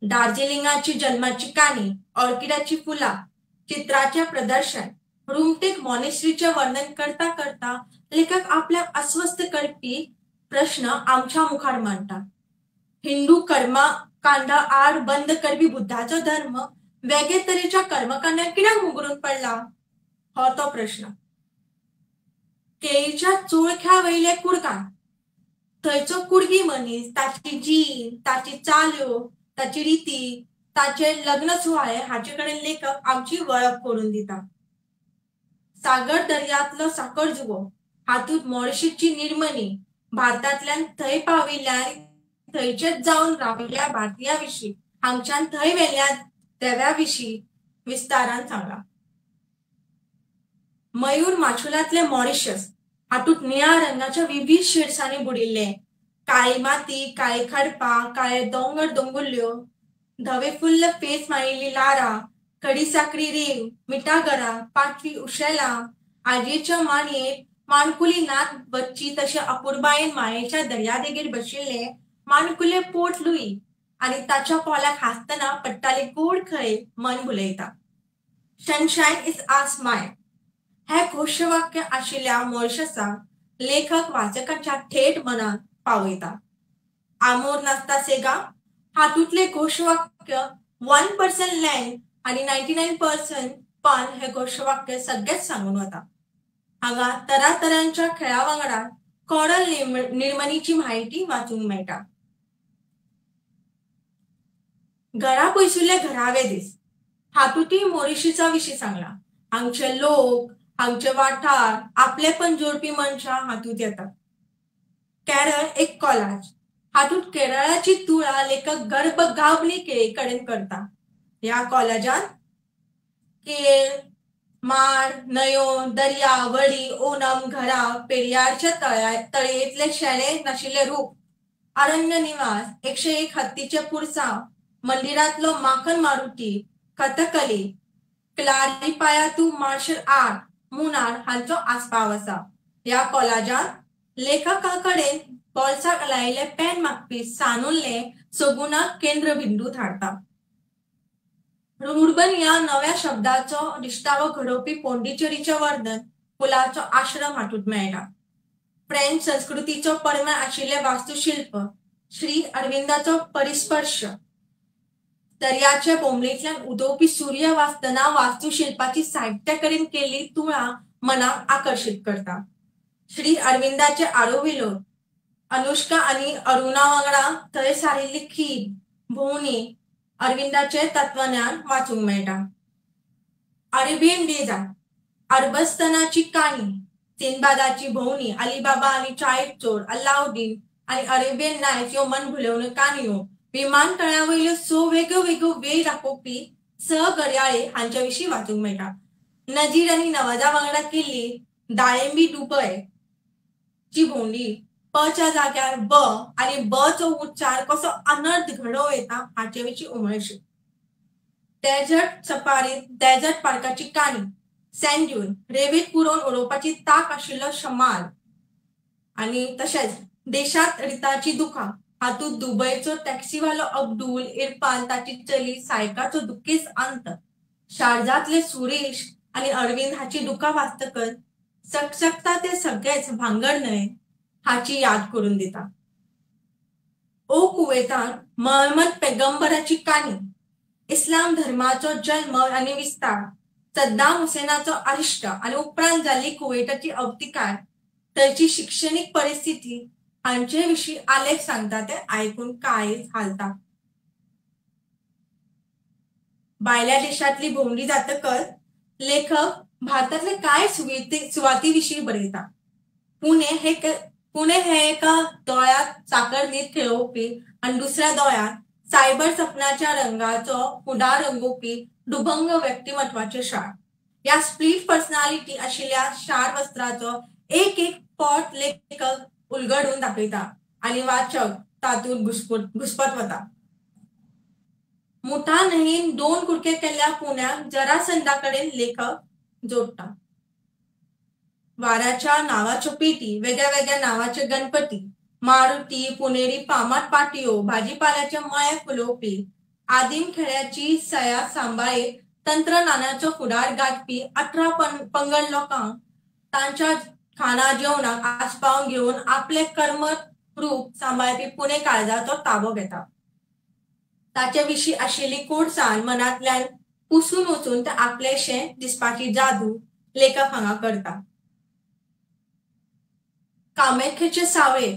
दार्जिलिंगाची जल्माची काणी, ऑर्किडाची फुलां, चित्राचें प्रदर्शन, रुमटेक मॉनेस्ट्रीचें वर्णन करता करता लेखक आपल्याक अस्वस्थ करपी प्रश्न आमच्या मुखार मांडटा. हिंदू कर्मकांडा आड बंद करपी बुद्धाचो धर्म वेगळे तरेच्या कर्मकांडाक कित्याक मुगरून पडला हो तो प्रश्न. केळीच्या चोळख्या वयले कुडकान, थंयचो कुडकी मनीस, ताची जीण, ताची चाल्यो, ताची रिती, ताचे लग्न सुवाळे हाचे कडेन लेखक आमची वळख करून दिता. सागर दर्यांतलो साकर जुवो हातूंत मॉरिशसची निर्मणी, भारतांतल्यान थंय पाविल्ल्या आनी थंयचेच जावन राविल्ल्या भारतीया विशीं, हांगच्यान थंय व्हेल्ल्या देव्या विशीं विस्तारान सांगलां. मयूर माचुलांतले मॉरिशस हातूंत निळ्या रंगाच्या विविध शेड्सांनी बुडिल्ले काळी माती, काळी खडपां, काळे दोंगर दोंगुल्ल्यो, धवे फुल्ल फेस मारिल्ली लारा, खडीसाकरी रेंव, मिठागरां, पांचवी उशेलां, आजयेच्या मांडयेर माणकुली नात बसची तशें अपुरबायेन मायेच्या दर्यादेगेर बशिल्ले माणकुले पोर्ट लुई आनी ताच्या पोल्याक हांसतना पडटाले गोड खळे मन भुलयता. सनशायन is our smile हें घोशवाक्य आशिल्ल्या मॉरिशसाक लेखक वाचकांच्या थेट मनात पावयता. आमोर नासता सेगा हातूंतले घोशवाक्य 1% लँड आनी 99% पान हे घोशवाक्य सगळेच सांगून वता. हांगा तरातरांच्या खेळा वांगडा कोरल निर्मणीची म्हायती वाचूंक मेळटा. घरा पयसुल्ले घरावे दीस हातूंतय मॉरिशसा विशीं सांगला. हांगचे लोक, हांगचे वाठार, आपलेपण जोडपी मनशां हातूंत येतात. केरळ एक कॉलाज हातूंत केरळाची तुळा लेखक गर्भगावली केळी कडेन करता. ह्या कॉलेजांत केळ, माड, न्हंयो, दर्या, वडी, ओणम, घरां, पेरियारच्या तळयेंतले शेणे नाशिल्ले रूप, अरण्य निवास, 101 हत्तीचे पुरसांव, मंदिरांतलो माखन मारुती, कथकली, क्लारीपायातू मार्शल आर्ट, मुनार हांचो आस्पाव आसा. ह्या कॉलेजांत लेखका कडेन बोल्साक लायिल्ले पेन मागपी सानुल्ले सगुणाक केंद्रबिंदू थारता. रुर्बन ह्या नव्या शब्दाचो दिश्टावो घडोवपी पोंडिचेरीचें वर्णन फुलाचो आश्रम हातूंत मेळटा. फ्रेंच संस्कृतीचो परमळ आशिल्लें वास्तुशिल्प, श्री अरविंदाचो परिस्पर्श, दर्याचे बोंबलेंतल्यान उदोवपी सूर्य वाचतना वास्तुशिल्पाची साहित्या कडेन केल्ली तुळा मनाक आकर्शीत करता. श्री अरविंदाचे आरोविलो, अनुष्का आनी अरुणा वांगडा थंय सारिल्ली खीण, भोंवणी अरविंदाचे तत्वज्ञान वाचूंक मेळटा. अरेबियन डेजा, अरबस्तानाची काणी, सिंदबादाची भोंवणी, अलीबाबा आनी 40 चोर, अल्लाउद्दीन आनी अरेबियन नायट्स ह्यो मन भुलोवण्यो काणयो, विमानतळा वयल्यो 6 वेगळ्यो वेगळ्यो वेळ दाखोवपी 6 घडयाळी हांचे विशीं वाचूंक मेळटा. नजीर आनी नवाजा वांगडा केल्ली दाळिंबी दुबय ची भोंवडी, प च्या जाग्यार ब आनी ब चो उच्चार कसो अनर्थ घडोवं येता हाचे विशीं उमळशीक. डेजर्ट सफारीत डेजर्ट पार्काची काणी, सँड ड्यून, रेंवेंत पुरोवन उडोवपाची तांक आशिल्लो शमाल आनी तशेंच देशांत रिताची दुखां हातूंत दुबयचो टॅक्सीवालो अब्दुल इरफान, ताची चली सायकाचो दुखेस्त अंत, शारजांतले सुरेश आनी अरविंद हाची दुखां वाचतकच चकचकता ते सगळेच भांगर न्हय हाची याद करून दिता. ओ कुवेतान महम्मद पैगंबराची काणी, इस्लाम धर्माचो जल्म आनी विस्तार, सद्दाम हुसेनाचो अरिश्ट आनी उपरांत जाल्ली कुवेताची अवतिकाय, थंयची शिक्षणीक परिस्थिती हांचे विशीं आलेख सांगता ते आयकून काळीज हालता. भायल्या देशांतली भोंवडी जातकच लेखक भारतांतले कांय सुवाती विशीं बरयता. पुणे हे एका दोळ्यांत साकर न्हीद खेळोवपी आनी दुसऱ्या दोळ्यांत सायबर सपनाच्या रंगाचो फुडार रंगोवपी दुभंग व्यक्तिमत्वाचें शार. ह्या स्प्लीट पर्सनालिटी आशिल्ल्या शार वस्त्राचो एक एक पोट लेखक उलगडून दाखयता आनी वाचक तातूंत घुस्पत वता. मुठा न्हंयेन 2 कुडके केल्ल्या पुण्याक जरासंधा कडेन लेखक जोडटा. वाऱ्याच्या नांवाच्यो पेटी, वेगळ्या वेगळ्या नांवाचे गणपती, मारुती, पुणेरी फामाद पाटयो, भाजीपाल्याचे मळे फुलोवपी, आदिम खेळ्याची सया सांबाळीत तंत्रज्ञानाचो फुडार गाजपी 18 पंगड लोकांक तांच्या खाणा जेवणाक आस्पावन घेवन आपले कर्म रूप सांबाळपी पुणे काळजाचो ताबो घेता. ताचे विशीं आशिल्ली कोडसाण मनांतल्यान पुसून वचून ते आपलेशें दिसपाची जादू लेखक हांगा करता. कामाख्याचे सावळे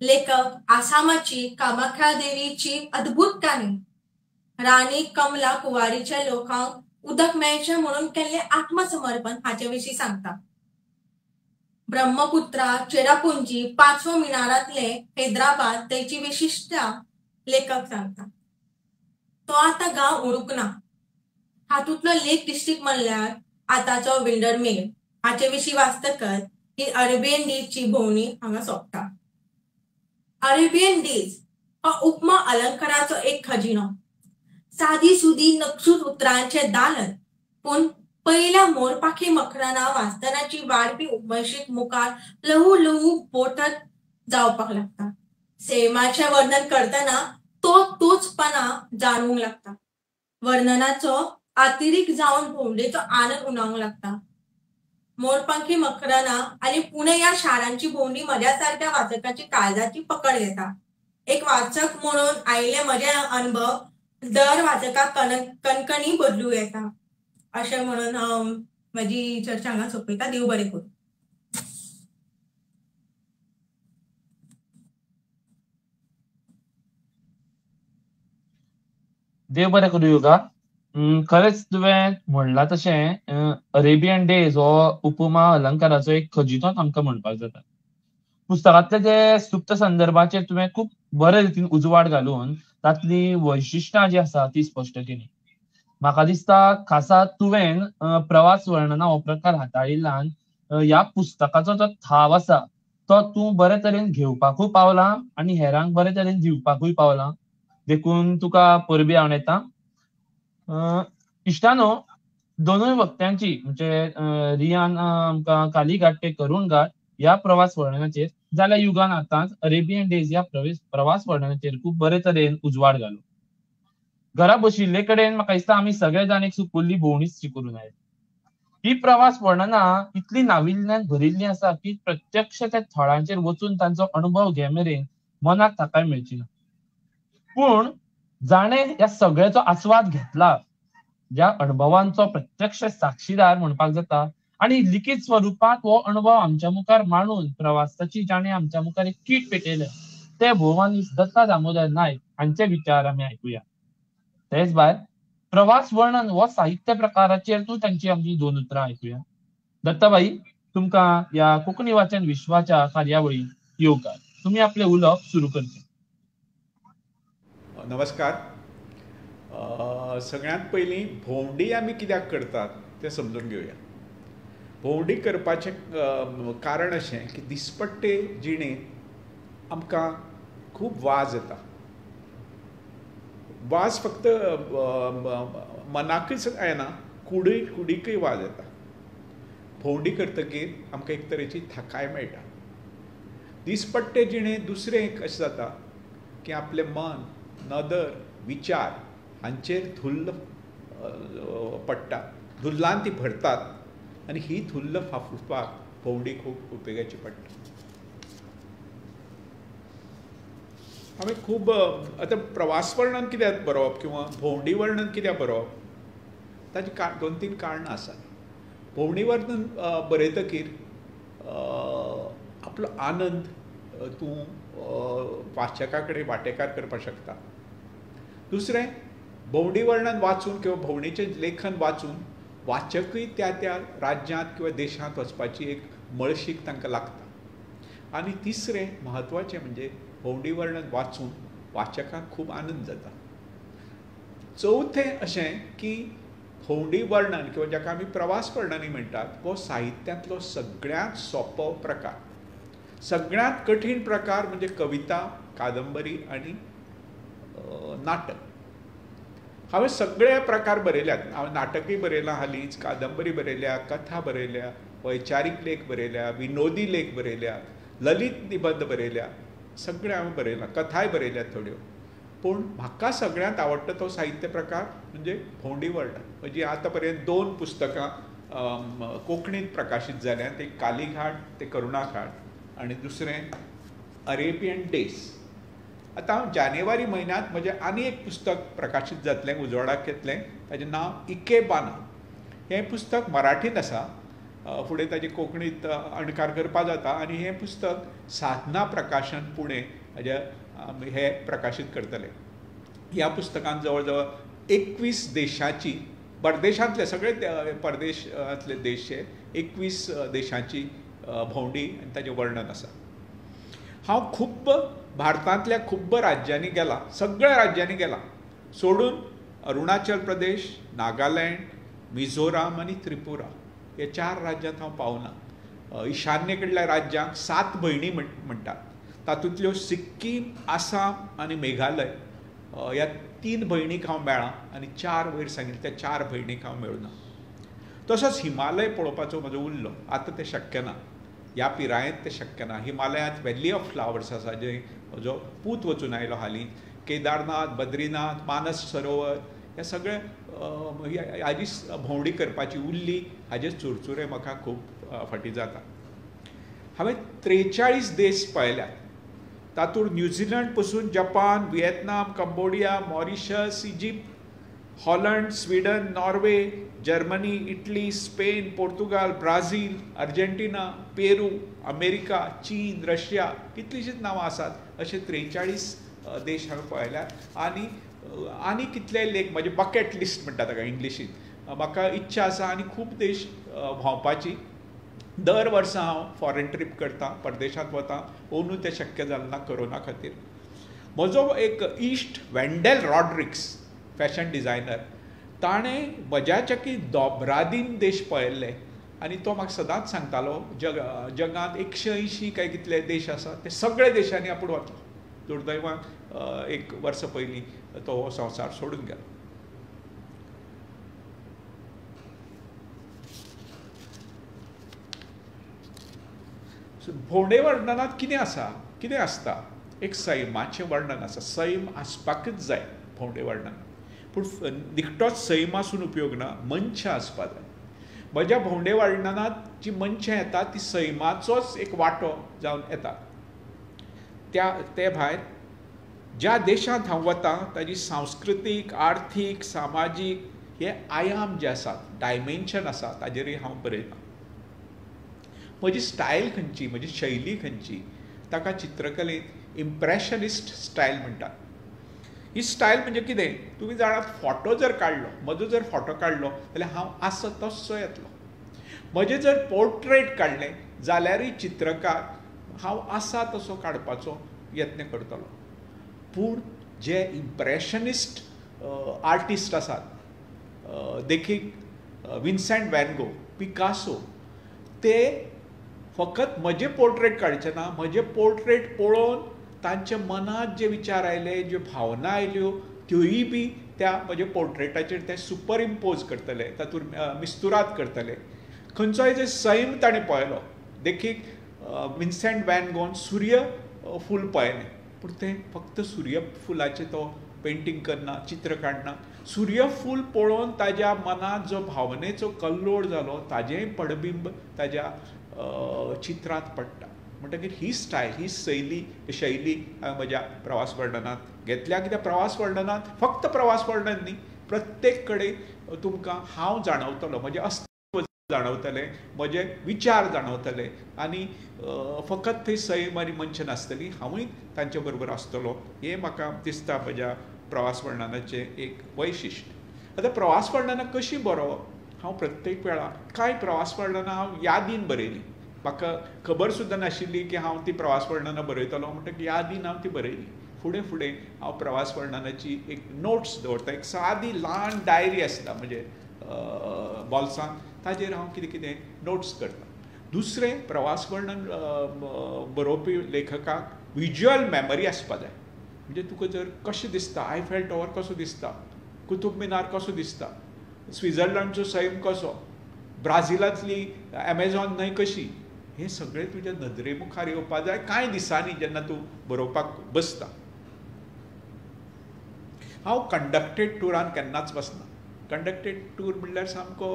लेखक आसामाची कामाख्या देवीची अद्भुत काणी, राणी कमला कुवारीच्या लोकांक उदक मेळचें म्हणून केल्लें आत्मसमर्पण हाचे विशीं सांगता. ब्रह्मपुत्रा, चेरापुंजी, 5वो मिनारांतले हैदराबाद थंयची विशिश्टता लेखक सांगता. तो आतां गांव उरूंक ना हातूंतलो लेक डिस्ट्रिक्ट म्हणल्यार आतांचो विंडरमेर. हाचे विशीं वाचतकच ही अरेबियन डेजची भोंवडी हांगा सोंपता. अरेबियन डेज हो उपमा अलंकाराचो एक खजिनो, सादी सुदी नक्षूद उतरांचें दालन. पूण पयल्या मोरपाखी मखराना वाचतनाची वाडपी उमळशीक मुखार ल्हवू ल्हवू बोटत जावपाक लागता. सैमाचें वर्णन करतना तो तोचपणा जाणवूंक लागता. वर्णनाचो अतिरिक्त जावन भोंवडेचो आनंद उणावंक लागता. मोरपांखी मखराना आनी पुणे ह्या शारांची भोंवडी म्हज्या सारक्या वाचकाची काळजाची पकड घेता. एक वाचक म्हणून आयिल्ले म्हजे अणभव दर वाचकाक कणकणी बदलू येता. अशें म्हणून हांव म्हजी चर्चा हांगा सोंपयता. देव बरें करूं. देव बरें करूं युगा. खरेंच तुवें म्हणलां तशें अरेबियन डेज हो उपमा अलंकाराचो एक खजिनोच आमकां म्हणपाक जाता. पुस्तकांतले जे सुप्त संदर्भाचेर तुवें खूब बरे रितीन उजवाड घालून तांतली वैशिश्टां जी आसा ती स्पश्ट केली. म्हाका दिसता खासा तुवें प्रवास वर्णना हो प्रकार हाताळिल्ल्यान ह्या पुस्तकाचो जो थाव आसा तो तूं बरे तरेन घेवपाकूय पावला आनी हेरांक बरे तरेन दिवपाकूय पावला. देखून तुका परबीं हांव येता. इश्टानो, दोनूय वक्त्यांची म्हणजे रियान आमकां कालीघाट ते करुणघाट ह्या प्रवास वर्णनाचेर, जाल्यार युगान आतांच अरेबियन डेज ह्या प्रवास वर्णनाचेर खूब बरे तरेन उजवाड घालो. घरा बशिल्ले कडेन म्हाका दिसता आमी सगळे जाण एक सुपुल्ली भोंवडीच करून आयले. ही प्रवास वर्णना इतली नाविन्यान भरिल्ली आसा की प्रत्यक्ष त्या थळांचेर वचून तांचो अणभव घे मेरेन मनाक थाकाय मेळची ना. पूण जाणें ह्या सगळ्याचो आस्वाद घेतला, ज्या अणभवांचो प्रत्यक्ष साक्षीदार म्हणपाक जाता आनी लिखीत स्वरुपांत हो अणभव आमच्या मुखार मांडून प्रवासाची जाणें आमच्या मुखार एक कीट पेटयलें ते भोवमानी दत्ता दामोदर नायक हांचे विचार आमी आयकुया. तेच भायर प्रवास वर्णन हो साहित्य प्रकाराचेर तूं तांची आमची दोन उतरां आयकुया. दत्ताबाई, तुमकां ह्या कोंकणी वाचन विश्वाच्या कार्यावळींत येवकार. तुमी आपलें उलोवप सुरू करचें. नमस्कार. सगळ्यांत पयलीं भोंवडी आमी कित्याक करतात तें समजून घेवया. भोंवडी करपाचें कारण अशें की दिसपट्टे जिणेंत आमकां खूब वाज येता. वाज फक्त मनाकच येना, कुडीकय वाज येता. भोंवडी करतकीर आमकां एक तरेची थाकाय मेळटा. दिसपट्टे जिणेंत दुसरें एक अशें जाता की आपलें मन, नदर, विचार हांचेर धुल्ल पडटा, धुल्लान ती भरतात आनी ही धुल्ल फाफुडपाक भोंवडी खूब उपेगाची पडटा. हांवें खूब आतां प्रवास वर्णन कित्याक बरोवप किंवा भोंवडी वर्णन कित्याक बरोवप ताची दोन तीन कारणां आसात. भोंवडी वर्णन बरयतकीर आपलो आनंद तूं वाचका कडेन वांटेकार करपाक शकता. दुसरें, भोंवडी वर्णन वाचून किंवा भोंवडेचें लेखन वाचून वाचकूय त्या त्या राज्यांत किंवा देशांत वचपाची एक मळशीक तांकां लागता. आनी तिसरें म्हत्वाचें म्हणजे भोंवडी वर्णन वाचून वाचकाक खूब आनंद जाता. चवथें अशें की भोंवडी वर्णन किंवा जाका आमी प्रवास वर्णनूय म्हणटात हो साहित्यांतलो सगळ्यांत सोंपो प्रकार. सगळ्यांत कठीण प्रकार म्हणजे कविता, कादंबरी आनी नाटक. हांवें सगळे प्रकार बरयल्यात. हांवें नाटकूय बरयलां हालींच, कादंबरी बरयल्या, कथा बरयल्या, वैचारीक लेख बरयल्या, विनोदी लेख बरयल्या, ललित निबंद बरयल्या, सगळें हांवें बरयलां. कथाय बरयल्यात थोड्यो. पूण म्हाका सगळ्यांत आवडटा तो साहित्य प्रकार म्हणजे भोंवडी वर्णन. म्हजी आतां पर्यंत 2 पुस्तकां कोंकणींत प्रकाशीत जाल्यांत. एक कालीघाट ते करुणाघाट आनी दुसरें अरेबियन डेज. आतां हांव जानेवारी म्हयन्यांत म्हजें आनी एक पुस्तक प्रकाशीत जातलें, उजवाडाक येतलें. ताजें नांव इकेबाना. हें पुस्तक मराठींत आसा. फुडें ताजें कोंकणींत अणकार करपा जाता आनी हें पुस्तक साधना प्रकाशन पुणे हाज्या हे प्रकाशीत करतले. ह्या पुस्तकांत जवळ जवळ 21 देशांची, परदेशांतले सगळे परदेशांतले देश हे 21 देशांची भोंवडी आनी ताजें वर्णन आसा. हांव खूब भारतांतल्या खूब राज्यांनी गेला, सगळ्या राज्यांनी गेला, सोडून अरुणाचल प्रदेश, नागालँड, मिझोराम आनी त्रिपुरा. हे 4 राज्यांत हांव पावना. ईशान्य कडल्या राज्यांक 7 भयणी म्हणटात, तातूंतल्यो सिक्कीम, आसाम आनी मेघालय ह्या 3 भयणीक हांव मेळ्ळां आनी 4 वयर सांगिल्ले त्या 4 भयणीक हांव मेळूना. तसोच हिमालय पळोवपाचो म्हजो उरलो, आतां तें शक्य ना, ह्या पिरायेंत तें शक्य ना. हिमालयांत व्हॅली ऑफ फ्लावर्स आसा, जे म्हजो पूत वचून आयलो हालीं, केदारनाथ, बद्रीनाथ, मानस सरोवर, हे सगळे हाजी भोंवडी करपाची उरली. हाजे चुरचुरे म्हाका खूब फाटीं जाता. हांवें 43 देश पळयल्यात, तातूंत न्यूझिलंड पसून Japan, Vietnam, Cambodia, Mauritius, Egypt, Holland, Sweden, Norway, Germany, Italy, Spain, Portugal, Brazil, Argentina, Peru, America, चीन, रशिया, कितलींशींच नांवां आसात. अशे 43 देश हांवें पळयल्यात. आनी आनी कितले लेख म्हजे बकेट लिस्ट म्हणटा ताका इंग्लिशींत, म्हाका इच्छा आसा आनी खूब देश भोंवपाची. दर वर्सा हांव फॉरेन ट्रीप करता, परदेशांत वता. अंदू तें शक्य जालें ना कोरोना खातीर. म्हजो एक इश्ट वॅन्डेल रॉड्रिक्स, फॅशन डिझायनर, ताणें म्हज्याच्याकी दोब्रादीन देश पळयल्ले आनी तो म्हाका सदांच सांगतालो जगांत 180 काय कितले देश आसात, ते सगळे देशांनी आपूण वतलो. दुर्दैवान 1 वर्स पयलीं तो हो संवसार सोडून गेलो. भोंवडे वर्णनांत कितें आसा, कितें आसता, एक सैमाचें वर्णन आसा. सैम आसपाकच जाय भोंवडे वर्णनांत, पूण निखटोच सैम आसून उपयोग ना, मनशां आसपाक जाय. म्हज्या भोंवडे वर्णनांत जी मनशां येतात ती सैमाचोच एक वांटो जावन येता. ते भायर ज्या देशांत हांव वतां ताजी सांस्कृतीक, आर्थीक, सामाजीक हे आयाम जे आसात, डायमेन्शन आसा, ताजेरूय हांव बरयतां. म्हजी स्टायल खंयची, म्हजी शैली खंयची, ताका चित्रकलेंत इम्प्रेशनिस्ट स्टायल म्हणटात. ही स्टायल म्हणजे कितें, तुमी जाणात, फोटो जर काडलो, म्हजो जर फोटो काडलो जाल्यार हांव आसा तसो येतलो. म्हजें जर पोर्ट्रेट काडलें जाल्यारूय चित्रकार हांव आसा तसो काडपाचो यत्न करतलो. पूण जे इम्प्रेशनिस्ट आर्टिस्ट आसात, देखीक विन्सेंट व्हॅन गो, पिकासो, ते फकत म्हजें पोर्ट्रेट काडचे ना, म्हजें पोर्ट्रेट पळोवन तांच्या मनांत जे विचार आयले, ज्यो भावना आयल्यो, त्योय बी त्या म्हज्या पोर्ट्रेटाचेर ते सुपर इम्पोज करतले, तातूंत मिस्तुरात करतले. खंयचोय जे सैम ताणें पळयलो, देखीक विन्सेंट व्हॅन गोन सूर्य फूल पळयलें, पूण तें फक्त सूर्यफुलाचें तो पेंटींग करना, चित्र काडना. सूर्यफूल पळोवन ताज्या मनांत जो भावनेचो कल्लोळ जालो ताजेंय पडबिंब ताज्या चित्रांत पडटा. म्हणटकीर ही स्टायल, ही शैली हांवें म्हज्या प्रवास वर्णनांत घेतल्या. कित्याक प्रवास वर्णनांत फक्त प्रवास वर्णन न्ही, प्रत्येक कडेन तुमकां हांव जाणवतलो, म्हजें अस्तित्व जाणवतलें, म्हजे विचार जाणवतले आनी फकत थंय सैम आनी मनशां नासतली, हांवूय तांचे बरोबर आसतलो. हें म्हाका दिसता म्हज्या प्रवास वर्णनाचें एक वैशिश्ट. आतां प्रवास वर्णनां कशीं बरोवप, हांव प्रत्येक वेळा कांय प्रवास वर्णनां हांव यादीन बरयलीं. म्हाका खबर सुद्दां नाशिल्ली की हांव ती प्रवास वर्णनां बरयतलो, म्हणटकीर यादीन हांव ती बरयली. फुडें फुडें हांव प्रवास वर्णनाची एक नोट्स दवरता, एक सादी ल्हान डायरी आसता म्हणजे बोल्सांत, ताजेर हांव कितें कितें नोट्स करता. दुसरें, प्रवास वर्णन बरोवपी लेखकाक विज्युअल मेमरी आसपा जाय. म्हणजे तुका जर कशें दिसता, आयफेल टॉवर कसो दिसता, कुतुब मिनार कसो दिसता, स्वित्झर्लंडचो सैम कसो, ब्राझिलांतली ॲमेझॉन न्हंय कशी, हें सगळें तुज्या नदरे मुखार येवपा जाय कांय दिसांनी जेन्ना तूं बरोवपाक बसता. हांव कंडक्टेड टुरान केन्नाच बसना. कंडक्टेड टूर म्हणल्यार सामको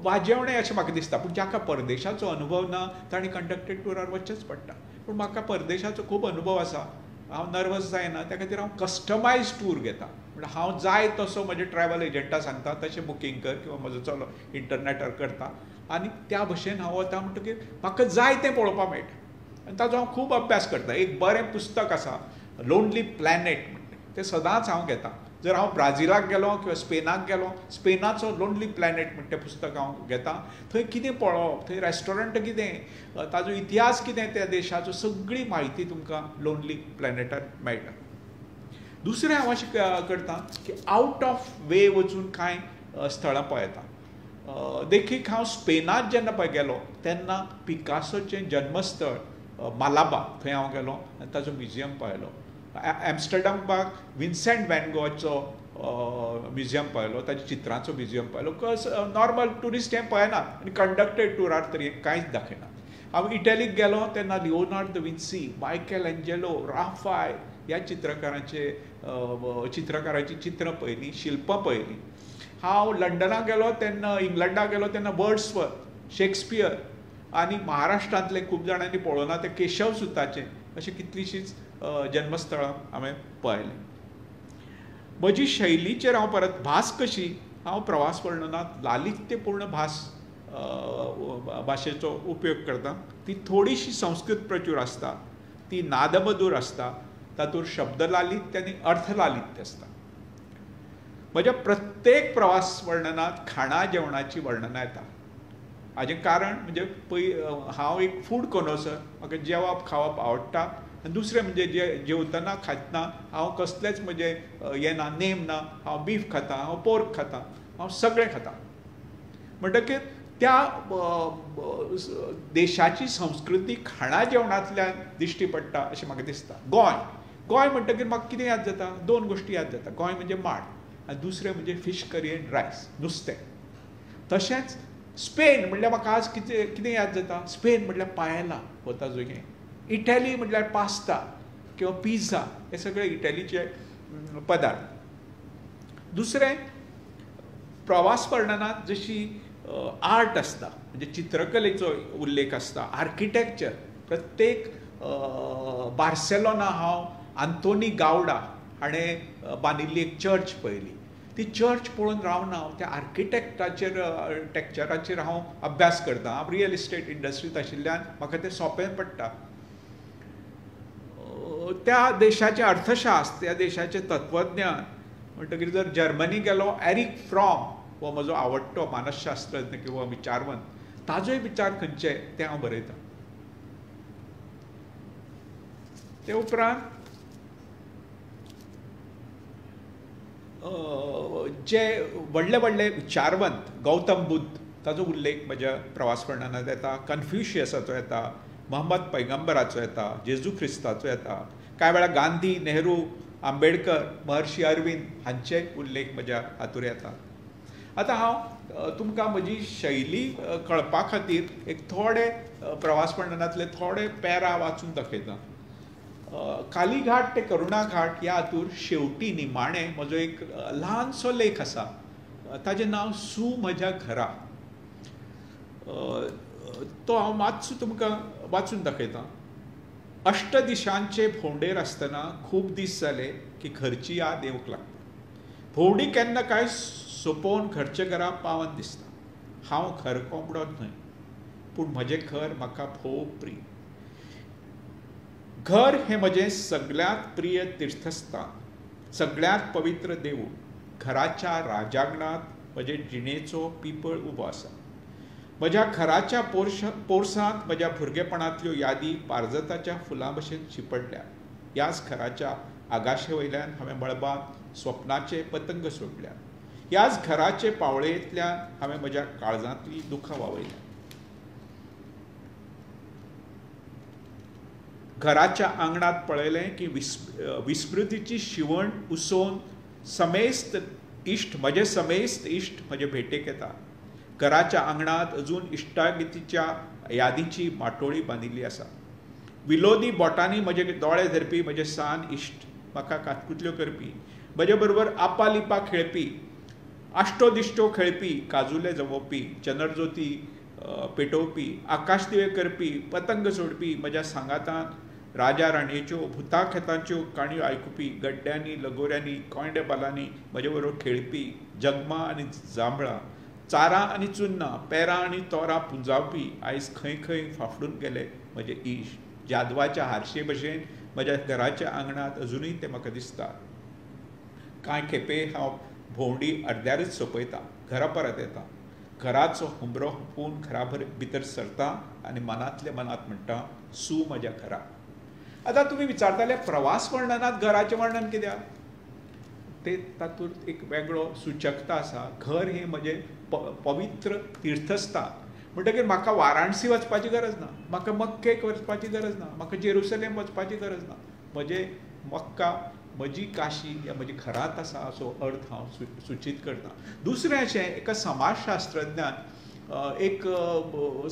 वाजेवणें अशें म्हाका दिसता. पूण जाका परदेशाचो अनुभव ना ताणें कंडक्टेड टुरार वचचेंच पडटा. पूण म्हाका परदेशाचो खूब अनुभव आसा, हांव नर्वस जायना, त्या खातीर हांव कस्टमायज टूर घेता. म्हणल्यार हांव जाय तसो म्हजे ट्रॅवल एजंटा सांगता तशें बुकींग कर, किंवा म्हजो चलो इंटरनेटार करता आनी त्या भशेन हांव वता. म्हणटकीर म्हाका जाय तें पळोवपाक मेळटा आनी ताजो हांव खूब अभ्यास करता. एक बरें पुस्तक आसा लोनली प्लॅनेट म्हणटा, तें सदांच हांव घेता. जर हांव ब्राझिलाक गेलो किंवा स्पेनाक गेलो, स्पेनाचो लोनली प्लॅनेट म्हणटा तें पुस्तक हांव घेता. थंय कितें पळोवप, थंय रेस्टॉरंट कितें, ताजो इतिहास कितें त्या देशाचो, सगळी म्हायती तुमकां लोनली प्लॅनेटार मेळटा. दुसरें हांव अशें करता की आवट ऑफ वे वचून कांय स्थळां पळयता. देखीक हांव स्पेनांत जेन्ना पळय गेलो तेन्ना पिकासोचें जन्मस्थळ मालाबा थंय हांव गेलो आनी ताचो म्युजियम पळयलो. एम्स्टर्डमाक विन्सेंट वॅन गॉचो म्युजियम पळयलो, ताच्या चित्रांचो म्युजियम पळयलो. Because normal tourist हें पळयनात आनी कंडक्टेड टुरार तरी कांयच दाखयना. हांव इटलीक गेलो तेन्ना Leonardo da Vinci, Michelangelo, Raphael ह्या चित्रकारांची चित्रां पळयलीं, शिल्पां पळयलीं. हांव लंडनाक गेलो तेन्ना, इंग्लंडाक गेलो तेन्ना वर्ड्सवर्थ, शेक्सपियर आनी महाराष्ट्रांतले खूब जाणांनी पळोवना ते केशव सुताचें अशें कितलींशींच जन्मस्थळां हांवें पळयलीं. म्हजी शैलीचेर हांव परत भास कशी, हांव प्रवास वर्णनांत लालित्यपूर्ण भाशेचो उपयोग करता. ती थोडीशी संस्कृत प्रचूर आसता, ती नादमधूर आसता, तातूंत शब्दलालित्य आनी अर्थलालित्य आसता. म्हज्या प्रत्येक प्रवास वर्णनांत खाणा जेवणाची वर्णनां येता. हाजें कारण म्हणजे हांव एक फूड कॉनोसर, म्हाका जेवप खावप आवडटा. आनी दुसरें म्हणजे जेवतना खातना हांव कसलेंच म्हणजे हें ना, नेम ना. हांव बीफ खाता, हांव पोर्क खाता, हांव सगळें खाता. म्हणटकीर त्या देशाची संस्कृती खाणा जेवणांतल्यान दिश्टी पडटा अशें म्हाका दिसता. गोंय गोंय म्हणटकीर म्हाका कितें याद जाता, दोन गोश्टी याद जाता. गोंय म्हणजे माड आनी दुसरें म्हणजे फिश करी एंड रायस, नुस्तें. तशेंच स्पेन म्हणल्यार म्हाका आज कितें कितें याद जाता, स्पेन म्हणल्यार पायला वता जुंगे, इटली म्हणल्यार पास्ता किंवा पिझ्झा, हे सगळे इटलीचे पदार्थ. दुसरें प्रवास वर्णनांत जशी आर्ट आसता म्हणजे चित्रकलेचो उल्लेख आसता, आर्किटेक्चर. प्रत्येक बार्सेलोना हांव आंतोनी गावडा हाणें बांदिल्ली एक चर्च पळयली. ती चर्च पळोवन रावना हांव त्या आर्किटेक्टाचेर टॅक्चराचेर हांव अभ्यास करता. हांव रियल इस्टेट इंडस्ट्रींत आशिल्ल्यान म्हाका तें सोंपें पडटा. त्या देशाचें अर्थशास्त्र, त्या देशाचें तत्वज्ञान. म्हणटकीर जर जर्मनी गेलो, एरिक फ्रॉम हो म्हजो आवडटो मानसशास्त्रज्ञ किंवा विचारवंत, ताजोय विचार खंयचे ते हांव बरयतां. ते उपरांत जे व्हडले व्हडले विचारवंत, गौतम बुद्ध ताजो उल्लेख म्हज्या प्रवास वर्णनांत येता, कन्फ्युशियसाचो येता, मोहम्मद पैगंबराचो येता, जेजू ख्रिस्ताचो येता, कांय वेळार गांधी, नेहरू, आंबेडकर, महर्षी अरविंद हांचे उल्लेख म्हज्या हातूर येता. आतां हांव तुमकां म्हजी शैली कळपा खातीर एक थोडे प्रवास वर्णनांतले थोडे पॅरा वाचून दाखयता. कालीघाट ते करुणाघाट ह्या हातूर शेवटी निमाणें म्हजो एक ल्हानसो लेख आसा, ताजें नांव सू म्हज्या घरा. तो हांव मातसो तुमकां वाचून दाखयता. अष्टदिशांचे भोंवडेर आसतना खूब दीस जाले की घरची याद येवंक लागता. भोंवडी केन्ना काय सोंपोवन घरच्या घरा पावन दिसता. हांव घर कोंबडो न्हय, पूण म्हजें घर म्हाका भोव प्रिय. घर हें म्हजें सगळ्यांत प्रिय तीर्थस्थान, सगळ्यांत पवित्र देवूळ. घराच्या राजांगणांत म्हजे जिणेचो पिंपळ उबो आसा. म्हज्या घराच्या पोरसांत म्हज्या भुरगेपणांतल्यो यादी पारजताच्या फुलां भशेन शिंपडल्या. ह्याच घराच्या आगाशे वयल्यान हांवें मळबांत स्वप्नाचे पतंग सोडल्या. ह्याच घराचे पावळेंतल्यान हांवें म्हज्या काळजांतली दुखां वावयल्या. घराच्या आंगणांत पळयलें की विस्मृतीची शिवण उसोवन समेस्त इश्ट, म्हजे समेस्त इश्ट म्हजे भेटेक येता. घराच्या आंगणांत अजून इश्टागतीच्या यादीची माटोळी बांदिल्ली आसा. विलोदी बोटांनी म्हजे दोळे धरपी म्हजे सान इश्ट, म्हाका कातकुतल्यो करपी, म्हजे बरोबर आपा लिपा खेळपी, आश्टो दिश्टो खेळपी, काजुले जमोवपी, चनरजोती पेटोवपी, आकाशदिवे करपी, पतंग सोडपी, म्हज्या सांगातान राजा राणयेच्यो भुताखेतांच्यो काणयो आयकुपी, गड्ड्यांनी, लगोऱ्यांनी, कोंयडे बालांनी म्हजे बरोबर खेळपी, जगमां आनी जांबळां, चारां आनी चुन्नां, पेरां आनी तोरां पुंजावपी आयज खंय खंय फाफडून गेले म्हजे इश्ट. जादवाच्या हारशे भशेन म्हज्या घराच्या आंगणांत अजुनूय ते म्हाका दिसता. कांय खेपे हांव भोंवडी अर्द्यारच सोंपयता, घरा परत येता. घराचो हुंबरो हुपून घरा भितर सरता आनी मनांतले मनांत म्हणटा, सू म्हज्या घरा. आतां तुमी विचारताले प्रवास वर्णनांत घराचें वर्णन कित्याक? ते तातूंत एक वेगळो सुचकता आसा. घर हें म्हजें पवित्र तीर्थस्थान म्हणटकीर म्हाका वाराणसी वचपाची गरज ना, म्हाका मक्केक वचपाची गरज ना, म्हाका जेरुसलेम वचपाची गरज ना. म्हजें मक्का, म्हजी काशी ह्या म्हज्या घरांत आसा असो अर्थ हांव सुचीत करता. दुसरें अशें एका समाजशास्त्रज्ञान एक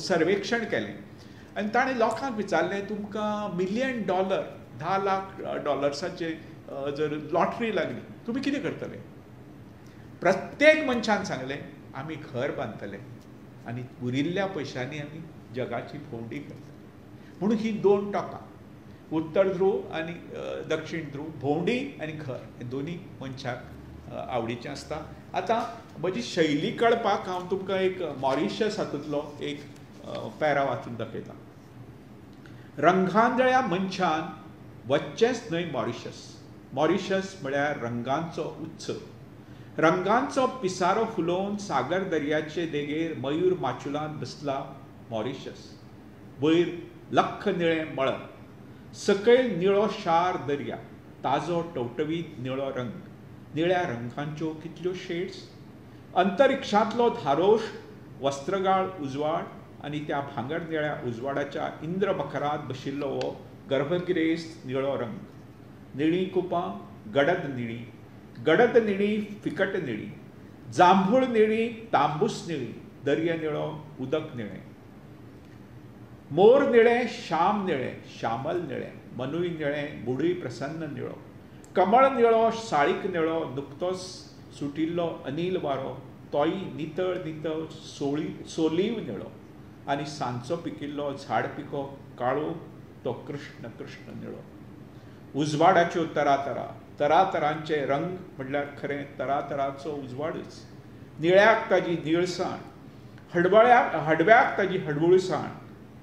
सर्वेक्षण केलें आनी ताणें लोकांक विचारलें, तुमकां $1 मिलियन 10 लाख डॉलर्साचे जर लॉटरी लागली तुमी कितें करतले? प्रत्येक मनशान सांगलें आमी घर बांदतले आनी उरिल्ल्या पयशांनी आमी जगाची भोंवडी करतले. म्हणून ही दोन टोकां, उत्तर ध्रुव आनी दक्षिण ध्रुव, भोंवडी आनी घर हे दोनी मनशाक आवडीचें आसता. आतां म्हजी शैली कळपाक हांव तुमकां एक मॉरिशस हातूंतलो एक पॅरा वाचून दाखयता. रंगांजळ्या मनशान वच्चेंच न्हय मॉरिशस. मॉरिशस म्हळ्यार रंगांचो उत्सव. रंगांचो पिसारो फुलोवन सागर दर्याचे देगेर मयूर माचुलान बसला मॉरिशस. वयर लख्ख निळें मळब, सकयल निळो शार दर्या, ताजो टवटवीत निळो रंग, निळ्या रंगांच्यो कितल्यो शेड्स. अंतरिक्षांतलो धारोश वस्त्रगाळ उजवाड आनी त्या भांगर निळ्या उजवाडाच्या इंद्रमखरांत बशिल्लो हो गर्भगिरेस्त निळो रंग. निळीं कुपां, गडद निळी, गडद निळी, फिकट निळी, जांभूळ निळी, तांबूस निळी, दर्या निळो, उदक निळें, मोर निळें, श्याम निळें, श्यामल निळें, मनूय निळें, बुडूय प्रसन्न निळो, कमळ निळो, साळीक निळो, नुकतोच सुटिल्लो अनिल वारो तोय नितळ नितळ सोलीव निळो आनी सांजचो पिकिल्लो झाड पिको काळो तो कृष्ण कृष्ण निळो. उजवाडाच्यो तरातरा, तरातरांचे रंग म्हटल्यार खरें तरातरांचो उजवाडूच. निळ्याक ताजी निळसाण, हडव्याक ताजी हडवुळसाण,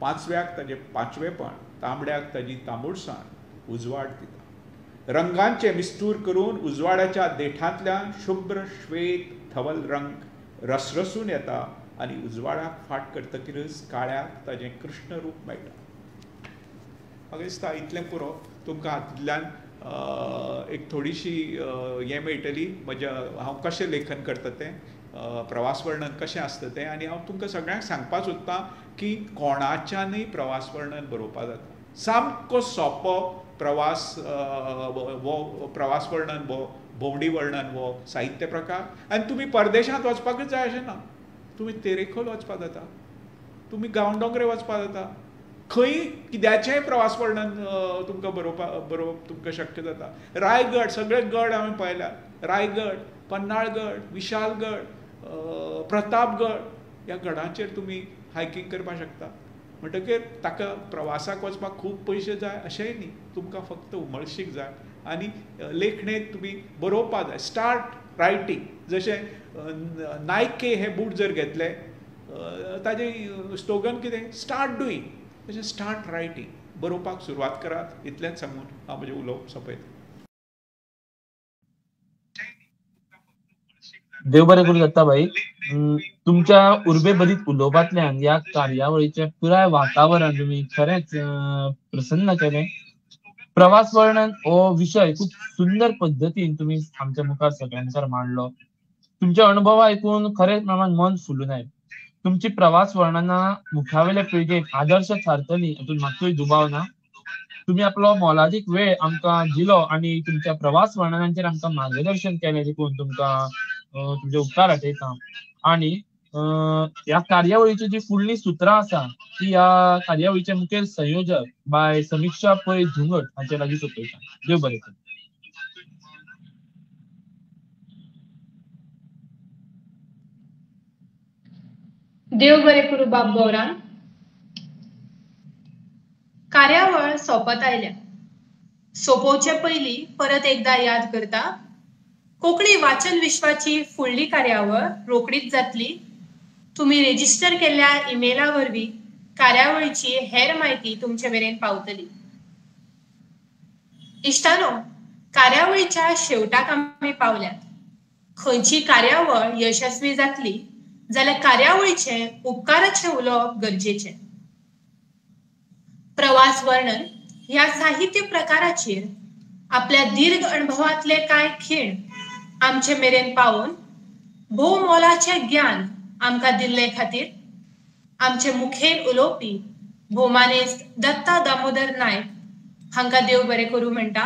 पांचव्याक ताजें पांचवेपण, तांबड्याक ताजी तांबूडसाण उजवाड दिता. रंगांचे मिस्तूर करून उजवाडाच्या देठांतल्यान शुभ्र श्वेत धवल रंग रसरसून येता आनी उजवाडाक फाट करतकीरच काळ्याक ताजें कृष्ण रूप मेळटा. म्हाका दिसता इतलें पुरो. तुमकां हातूंतल्यान एक थोडीशी हें मेळटली म्हज्या हांव कशें लेखन करता तें, प्रवास वर्णन कशें आसता तें. आनी हांव तुमकां सगळ्यांक सांगपाक सोदतां की कोणाच्यानूय प्रवास वर्णन बरोवपाक जाता. सामको सोंपो प्रवास हो प्रवास वर्णन, हो भोंवडी वर्णन, हो साहित्य प्रकार. आनी तुमी परदेशांत वचपाकच जाय अशें ना, तुमी तेरेखोल वचपाक जाता, तुमी गांवडोंगरे वचपाक जाता, खंय कित्याचेंय प्रवास वर्णन तुमकां बरोवप तुमकां शक्य जाता. रायगड, सगळे गड हांवें पळयल्यात, रायगड, पन्हाळगड, विशालगड, प्रतापगड ह्या गडांचेर तुमी हायकींग करपाक शकता. म्हणटकीर ताका प्रवासाक वचपाक खूब पयशे जाय अशेंय न्ही, तुमकां फक्त उमळशीक जाय आनी लेखणेंत तुमी बरोवपाक जाय. Start writing. जशें नायके हे बूट जर घेतले ताजें स्लोगन कितें, स्टार्ट डुईंग. तशें स्टार्ट रायटींग, बरोवपाक सुरवात करात. इतलेंच सांगून हांव म्हजें उलोवप सोंपयतां. देव बरें करूं दत्ता भाई. तुमच्या उर्बेभरीत उलोवपांतल्यान ह्या कार्यावळीचें पुराय वातावरण तुमी खरेंच प्रसन्न केलें. प्रवास वर्णन हो विशय खूब सुंदर पद्दतीन तुमी आमच्या मुखार सगळ्यां मुखार मांडलो. तुमचे अणभव आयकून खरेंच प्रमाण मन फुलून आयलें. तुमची प्रवास वर्णनां मुखावेल्या पिळगेक आदर्श थारतली हातूंत मात्तूय दुबाव ना. तुमी आपलो मोलादीक वेळ आमकां दिलो आनी तुमच्या प्रवास वर्णनांचेर आमकां मार्गदर्शन केलें देखून तुमकां तुमचे उपकार आठयता. आनी ह्या कार्यावळीची जी फुडलीं सुत्रां आसा ती ह्या कार्यावळीचे मुखेल संयोजक बाय समिक्षा पै धुंगट हांचे लागीं सोंपयता. देव बरें करूं. देव बरें करूं बाब गौरान. कार्यावळ सोंपत आयल्या. सोंपोवचे पयलीं परत एकदा याद करता, कोंकणी वाचन विश्वाची फुडली कार्यावळ रोखडीच जातली. तुमी रेजिस्टर केल्ल्या इमेला वरवीं कार्यावळीची हेर म्हायती तुमचे मेरेन पावतली. इश्टानो, कार्यावळीच्या शेवटाक आमी पावल्यात. खंयची कार्यावळ यशस्वी जातली जाल्यार कार्यावळीचें उपकाराचें उलोवप गरजेचें. प्रवास वर्णन ह्या साहित्य प्रकाराचेर आपल्या दीर्घ अणभवांतले कांय खीण आमचे मेरेन पावोवन भोव मोलाचें ज्ञान आमकां दिल्ले खातीर आमचे मुखेल उलोवपी भोवमानेस्त दत्ता दामोदर नायक हांकां देव बरें करूं म्हणटा.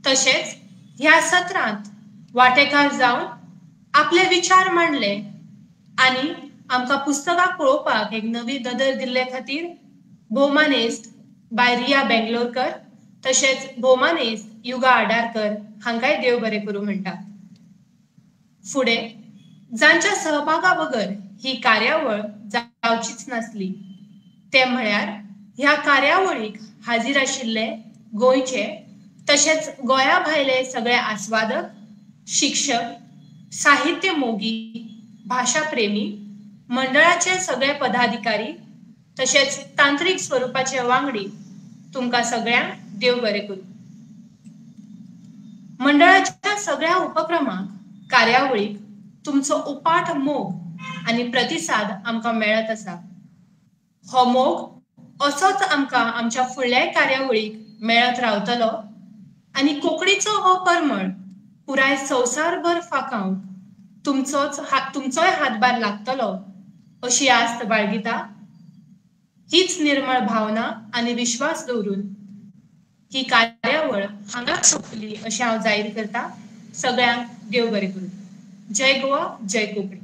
तशेंच ह्या सत्रांत वांटेकार जावन आपले विचार मांडले आनी आमकां पुस्तकां पळोवपाक एक नवी नदर दिल्ले खातीर भोवमानेस्त बाय रिया बेंगलोरकर तशेंच भोवमानेस्त युगा आडारकर हांकांय देव बरें करूं म्हणटा. फुडें जांच्या सहभागा बगर ही कार्यावळ जावचीच नासली ते म्हळ्यार ह्या कार्यावळीक हाजीर आशिल्ले गोंयचे तशेंच गोंया भायले सगळे आस्वादक, शिक्षक, साहित्य मोगी, भाशा प्रेमी, मंडळाचे सगळे पदाधिकारी तशेंच तांत्रीक स्वरुपाचे वांगडी, तुमकां सगळ्यांक देव बरें करूं. मंडळाच्या सगळ्या उपक्रमांक, कार्यावळीक तुमचो उपाट मोग आनी प्रतिसाद आमकां मेळत आसा. हो मोग असोच आमकां आमच्या फुडल्याय कार्यावळीक मेळत रावतलो आनी कोंकणीचो हो परमळ पुराय संवसारभर फांकावंक तुमचोय हातभार लागतलो अशी आस्त बाळगिता. हीच निर्मळ भावना आनी विश्वास दवरून ही कार्यावळ हांगाच सोंपली अशें हांव जाहीर करता. सगळ्यांक देव बरें करूं. जय गोवा, जय कोंकणी.